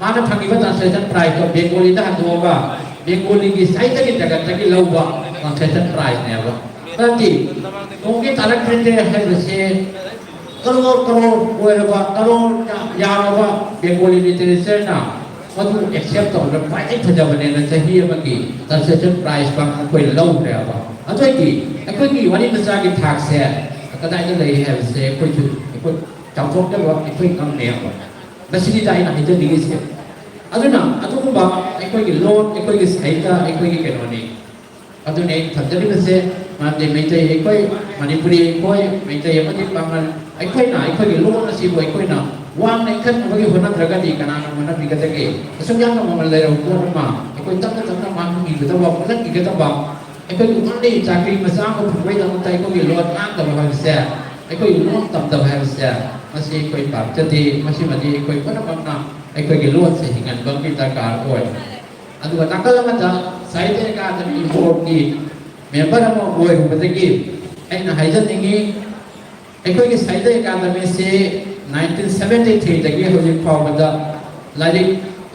ꯃꯥꯅ ꯐꯪꯉꯤꯕ translation prizeꯇꯣ ꯕꯦꯡꯒꯣꯂꯤꯗ ꯍꯟꯗꯣꯛꯑꯒ ꯕꯦꯡꯒꯣꯂꯤꯒꯤ ꯁꯥꯍꯤꯇ꯭ꯌꯒꯤ ꯖꯒꯠꯇꯒꯤ ꯂꯧꯕ translation prizeꯅꯦꯕ꯫ ꯃꯔꯝꯗꯤ ꯅꯣꯡꯗꯤ ꯇꯥꯔꯛꯈꯤꯗ꯭ꯔꯦ ꯍꯥꯏꯕꯁꯦ ꯀꯔꯣꯔ ꯀꯔꯣꯔ ꯑꯣꯏꯔꯕ, ꯀꯔꯣꯔ ꯌꯥ-, ꯌꯥꯔꯕ ꯕꯦꯡꯒꯣꯂꯤ literatureꯅ ꯃꯗꯨ ꯑꯦꯛꯁꯦꯞ ꯇꯧꯕꯗ ꯈ꯭ꯋꯥꯏꯗꯒꯤ ꯐꯖꯕꯅꯦꯅ ꯆꯍꯤ ꯑꯃꯒꯤ ꯀꯟꯁꯦꯁꯟ ꯄ꯭ꯔꯥꯏꯖ ꯐꯥꯎ ꯑꯩꯈꯣꯏꯅ ꯂꯧꯈ꯭ꯔꯦꯕ꯫ ꯑꯗꯨ ꯑꯣꯏꯗꯤ ꯑꯩꯈꯣꯏꯒꯤ ꯋꯥꯔꯤ ꯃꯆꯥꯒꯤ ꯊꯥꯛꯁꯦ ꯀꯗꯥꯏꯗ ꯂꯩꯔꯤ ꯍꯥꯏꯕꯁꯦ ꯑꯩꯈꯣꯏꯁꯨ, ꯑꯩꯈꯣꯏ ꯆꯥꯎꯊꯣꯛꯆꯕ ꯑꯩꯈꯣꯏ ꯉꯝꯃꯦꯕ꯫ ꯃꯁꯤꯅꯤꯗ ꯑꯩꯅ ꯍꯥꯏꯖꯅꯤꯡꯉꯤꯁꯦ꯫ ꯑꯗꯨꯅ ꯑꯗꯨꯒꯨꯝꯕ ꯑꯩꯈꯣꯏꯒꯤ ꯂꯣꯟ, ꯑꯩꯈꯣꯏꯒꯤ ꯁꯥꯍꯤꯇ꯭ꯌ, ꯑꯩꯈꯣꯏꯒꯤ ꯀꯩꯅꯣꯅꯤ꯫ ꯑꯗꯨꯅꯤ ꯑꯩꯅ ꯊꯝꯖꯔꯤꯕꯁꯦ꯫ ꯃꯔꯝꯗꯤ ꯃꯩꯇꯩ ꯑꯩꯈꯣꯏ, ꯃꯅꯤꯄꯨꯔꯤ ꯑꯩꯈꯣꯏ, ꯃꯩꯇꯩ ꯑꯃꯗꯤ ꯄꯥꯉꯜ ꯑꯩꯈꯣꯏꯅ ꯑꯩꯈꯣꯏꯒꯤ ꯂꯣꯟ ꯑꯁꯤꯕꯨ ꯑꯩꯈꯣꯏꯅ ꯋꯥꯡꯅ ꯏꯟꯈꯠꯅꯕꯒꯤ ꯍꯣꯠꯅꯗ꯭ꯔꯒꯗꯤ ꯀꯅꯥꯅ ꯍꯣꯠꯅꯕꯤꯒꯗꯒꯦ? ꯑꯁꯨꯛ ꯌꯥꯝꯅ ꯃꯃꯜ ꯂꯩꯔꯕ ꯄꯣꯠ ꯑꯃ ꯑꯩꯈꯣꯏ ꯇꯞꯅ ꯇꯞꯅ ꯃꯥꯡꯍꯟꯈꯤꯒꯗꯕ, ꯃꯨꯠꯍꯟꯈꯤꯒꯗꯕ, ꯑꯩꯈꯣꯏꯒꯤ only ꯆꯥꯀ꯭ꯔꯤ ꯃꯆꯥ ꯑꯃ ꯐꯪꯕꯒꯤꯗꯃꯛꯇ ꯑꯩꯈꯣꯏꯒꯤ ꯂꯣꯟ ꯉꯥꯡꯗꯕ ꯍꯥꯏꯕꯁꯦ, ꯑꯩꯈꯣꯏꯒꯤ ꯂꯣꯟ ꯇꯝꯗꯕ ꯍꯥꯏꯕꯁꯦ, ꯃꯁꯤ ꯑꯩꯈꯣꯏ ꯄꯥꯝꯖꯗꯦ꯫ ꯃꯁꯤꯃꯗꯤ ꯑꯩꯈꯣꯏ ꯄꯨꯝꯅꯃꯛꯅ ꯑꯩꯈꯣꯏꯒꯤ ꯂꯣꯟꯁꯦ ꯍꯤꯡꯍꯟꯕ ꯑꯃꯒꯤ ꯗꯔꯀꯥꯔ ꯑꯣꯏ꯫ ꯑꯗꯨꯒ ꯅꯥꯀꯜ ꯑꯃꯗ ꯁꯥꯍꯤꯇ꯭ꯌ ꯑꯦꯀꯥꯗꯃꯤ ꯕꯣꯔꯗꯀꯤ ꯃꯦꯝꯕꯔ ꯑꯃ ꯑꯣꯏꯔꯨꯕꯗꯒꯤ ꯑꯩꯅ ꯍꯥꯏꯖꯅꯤꯡꯉꯤ, ꯑꯩꯈꯣꯏꯒꯤ ꯁꯥꯍꯤꯇ꯭ꯌ ꯑꯦꯀꯥꯗꯃꯤꯁꯤ nineteen seventy threeꯗꯒꯤ ꯍꯧꯖꯤꯛ ꯐꯥꯎꯕꯗ ꯂꯥꯏꯔꯤꯛ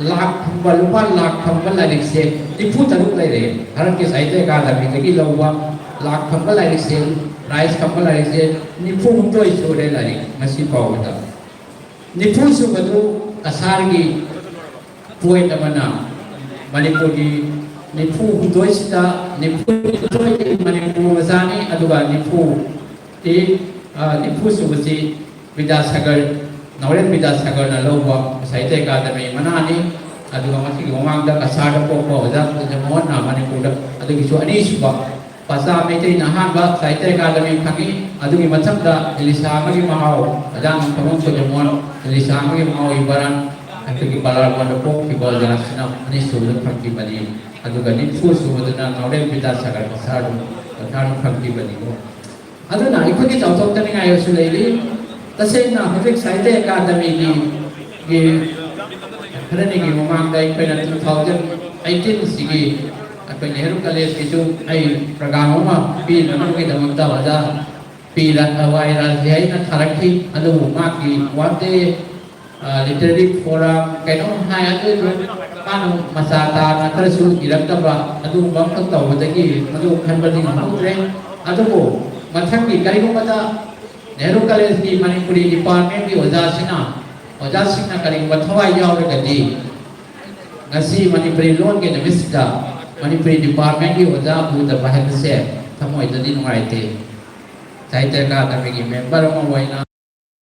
ꯂꯥꯛ ꯐꯪꯕ, ꯂꯨꯄꯥ ꯂꯥꯛ ꯐꯪꯕ ꯂꯥꯏꯔꯤꯛꯁꯦ ꯅꯤꯐꯨ ꯇꯔꯨꯛ ꯂꯩꯔꯦ꯫ ꯚꯥꯔꯠꯀꯤ ꯁꯥꯍꯤꯇ꯭ꯌ ꯑꯦꯀꯥꯗꯃꯤꯗꯒꯤ ꯂꯧꯕ ꯂꯥꯛ ꯐꯪꯕ ꯂꯥꯏꯔꯤꯛꯁꯦ, ꯄ꯭ꯔꯥꯏꯖ ꯐꯪꯕ ꯂꯥꯏꯔꯤꯛꯁꯦ ꯅꯤꯐꯨ ꯍꯨꯝꯗꯣꯏ ꯁꯨꯔꯦ ꯂꯥꯏꯔꯤꯛ ꯉꯁꯤ ꯐꯥꯎꯕꯗ꯫ ꯅꯤꯐꯨ ꯁꯨꯕꯗꯨ ꯀꯁꯥꯔꯒꯤ ꯄꯣꯏꯟ ꯑꯃꯅ ꯃꯅꯤꯄꯨꯔꯒꯤ ꯅꯤꯐꯨ ꯍꯨꯝꯗꯣꯏꯁꯤꯗ ꯅꯤꯐꯨ ꯅꯤꯊꯣꯏꯗꯤ ꯃꯅꯤꯄꯨꯔ ꯃꯆꯥꯅꯤ, ꯑꯗꯨꯒ ꯅꯤꯐꯨꯗꯤ, ꯑ, ꯅꯤꯐꯨ ꯁꯨꯕꯁꯤ ꯕꯤꯗ꯭ꯌꯥꯁꯥꯒꯔ, ꯅꯥꯎꯔꯦꯝ ꯕꯤꯗ꯭ꯌꯥꯁꯥꯒꯔꯅ ꯂꯧꯕ ꯁꯥꯍꯤꯇ꯭ꯌ ꯑꯦꯀꯥꯗꯃꯤ ꯃꯅꯥꯅꯤ꯫ ꯑꯗꯨꯒ ꯃꯁꯤꯒꯤ ꯃꯃꯥꯡꯗ ꯀꯁꯥꯔꯗ ꯄꯣꯛꯄ ꯑꯣꯖꯥ ꯕ꯭ꯔꯖꯃꯣꯍꯟꯅ ꯃꯅꯤꯄꯨꯔꯗ, ꯑꯗꯨꯒꯤꯁꯨ ꯑꯅꯤꯁꯨꯕ꯫ ꯄꯆꯥ ꯃꯩꯇꯩꯅ ꯑꯍꯥꯟꯕ ꯁꯥꯍꯤꯇ꯭ꯌ ꯑꯦꯀꯥꯗꯃꯤ ꯐꯪꯉꯤ꯫ ꯑꯗꯨꯒꯤ ꯃꯊꯪꯗ ꯏꯂꯤꯁꯥ ꯑꯃꯒꯤ ꯃꯍꯥꯎ, ꯑꯣꯖꯥ ꯅꯣꯡꯊꯣꯝꯕꯝ ꯕ꯭ꯔꯖꯃꯣꯍꯟ, ꯏꯂꯤꯁꯥ ꯑꯃꯒꯤ ꯃꯍꯥꯎ ꯏꯕꯔꯥꯟ, ꯑꯩꯈꯣꯏꯒꯤ ꯕꯂꯥꯔꯒꯣꯟꯗ ꯄꯣꯛꯈꯤꯕ ꯑꯣꯖꯥꯁꯤꯅ ꯑꯅꯤꯁꯨꯕꯗ ꯐꯪꯈꯤꯕꯅꯤ꯫ ꯑꯗꯨꯒ ꯅꯤꯐꯨ ꯁꯨꯕꯗꯨꯅ ꯅꯥꯎꯔꯦꯝ ꯕꯤꯗ꯭ꯌꯥꯁꯥꯒꯔ ꯀꯁꯥꯔꯗꯨ, ꯀꯁꯥꯔꯗꯨ ꯐꯪꯈꯤꯕꯅꯤꯀꯣ꯫ ꯑꯗꯨꯅ ꯑꯩꯈꯣꯏꯒꯤ ꯆꯥꯎꯊꯣꯛꯆꯅꯤꯡꯉꯥꯏ ꯑꯃꯁꯨ ꯂꯩꯔꯤ꯫ ꯇꯁꯦꯡꯅ ꯍꯧꯖꯤꯛ ꯁꯥꯍꯤꯇ꯭ꯌ ꯑꯦꯀꯥꯗꯃꯤꯒꯤ, ꯒꯤ ꯈꯔꯅꯤꯒꯤ ꯃꯃꯥꯡꯗ ꯑꯩꯈꯣꯏꯅ two thousand eighteen ꯁꯤꯒꯤ ꯑꯩꯈꯣꯏ ꯅꯦꯍꯔꯨ ꯀꯂꯦꯖꯀꯤꯁꯨ ꯑꯩ ꯄ꯭ꯔꯣꯒ꯭ꯔꯥꯝ ꯑꯃ ꯄꯤꯅꯕꯒꯤꯗꯃꯛꯇ ꯑꯣꯖꯥ ꯄꯤ ꯔ-, ꯋꯥꯏ ꯔꯥꯖꯦ ꯑꯩꯅ ꯊꯥꯔꯛꯈꯤ꯫ ꯑꯗꯨꯕꯨ ꯃꯥꯒꯤ one day, ꯑ, literary forum ꯀꯩꯅꯣꯝ ꯍꯥꯏ, ꯑꯗꯨ ꯃꯥꯅ ꯃꯆꯥ ꯇꯥꯅ ꯈꯔꯁꯨ ꯏꯔꯛꯇꯕ ꯑꯗꯨꯒꯨꯝꯕ ꯑꯃꯈꯛ ꯇꯧꯕꯗꯒꯤ ꯃꯗꯨ ꯈꯟꯕꯗꯤ ꯉꯝꯍꯧꯗ꯭ꯔꯦ꯫ ꯑꯗꯨꯕꯨ ꯃꯊꯪꯒꯤ ꯀꯔꯤꯒꯨꯝꯕꯗ ꯅꯦꯍꯔꯨ ꯀꯂꯦꯖꯀꯤ ꯃꯅꯤꯄꯨꯔꯤ ꯗꯤꯄꯥꯔꯠꯃꯦꯟꯒꯤ ꯑꯣꯖꯥꯁꯤꯅ, ꯑꯣꯖꯥꯁꯤꯡꯅ ꯀꯔꯤꯒꯨꯝꯕ ꯊꯋꯥꯏ ꯌꯥꯎꯔꯒꯗꯤ ꯉꯁꯤ ꯃꯅꯤꯄꯨꯔꯤ ꯂꯣꯟꯒꯤ ꯅꯨꯃꯤꯠꯁꯤꯗ ꯃꯅꯤꯄꯨꯔꯤ ꯗꯤꯄꯥꯔꯠꯃꯦꯟꯒꯤ ꯑꯣꯖꯥ ꯎꯗꯕ ꯍꯥꯏꯕꯁꯦ ꯊꯃꯣꯏꯗꯗꯤ ꯅꯨꯡꯉꯥꯏꯇꯦ꯫ ꯁꯥꯍꯤꯇ꯭ꯌ ꯑꯀꯥꯗꯃꯤꯒꯤ ꯃꯦꯝꯕꯔ ꯑꯃ ꯑꯣꯏꯅ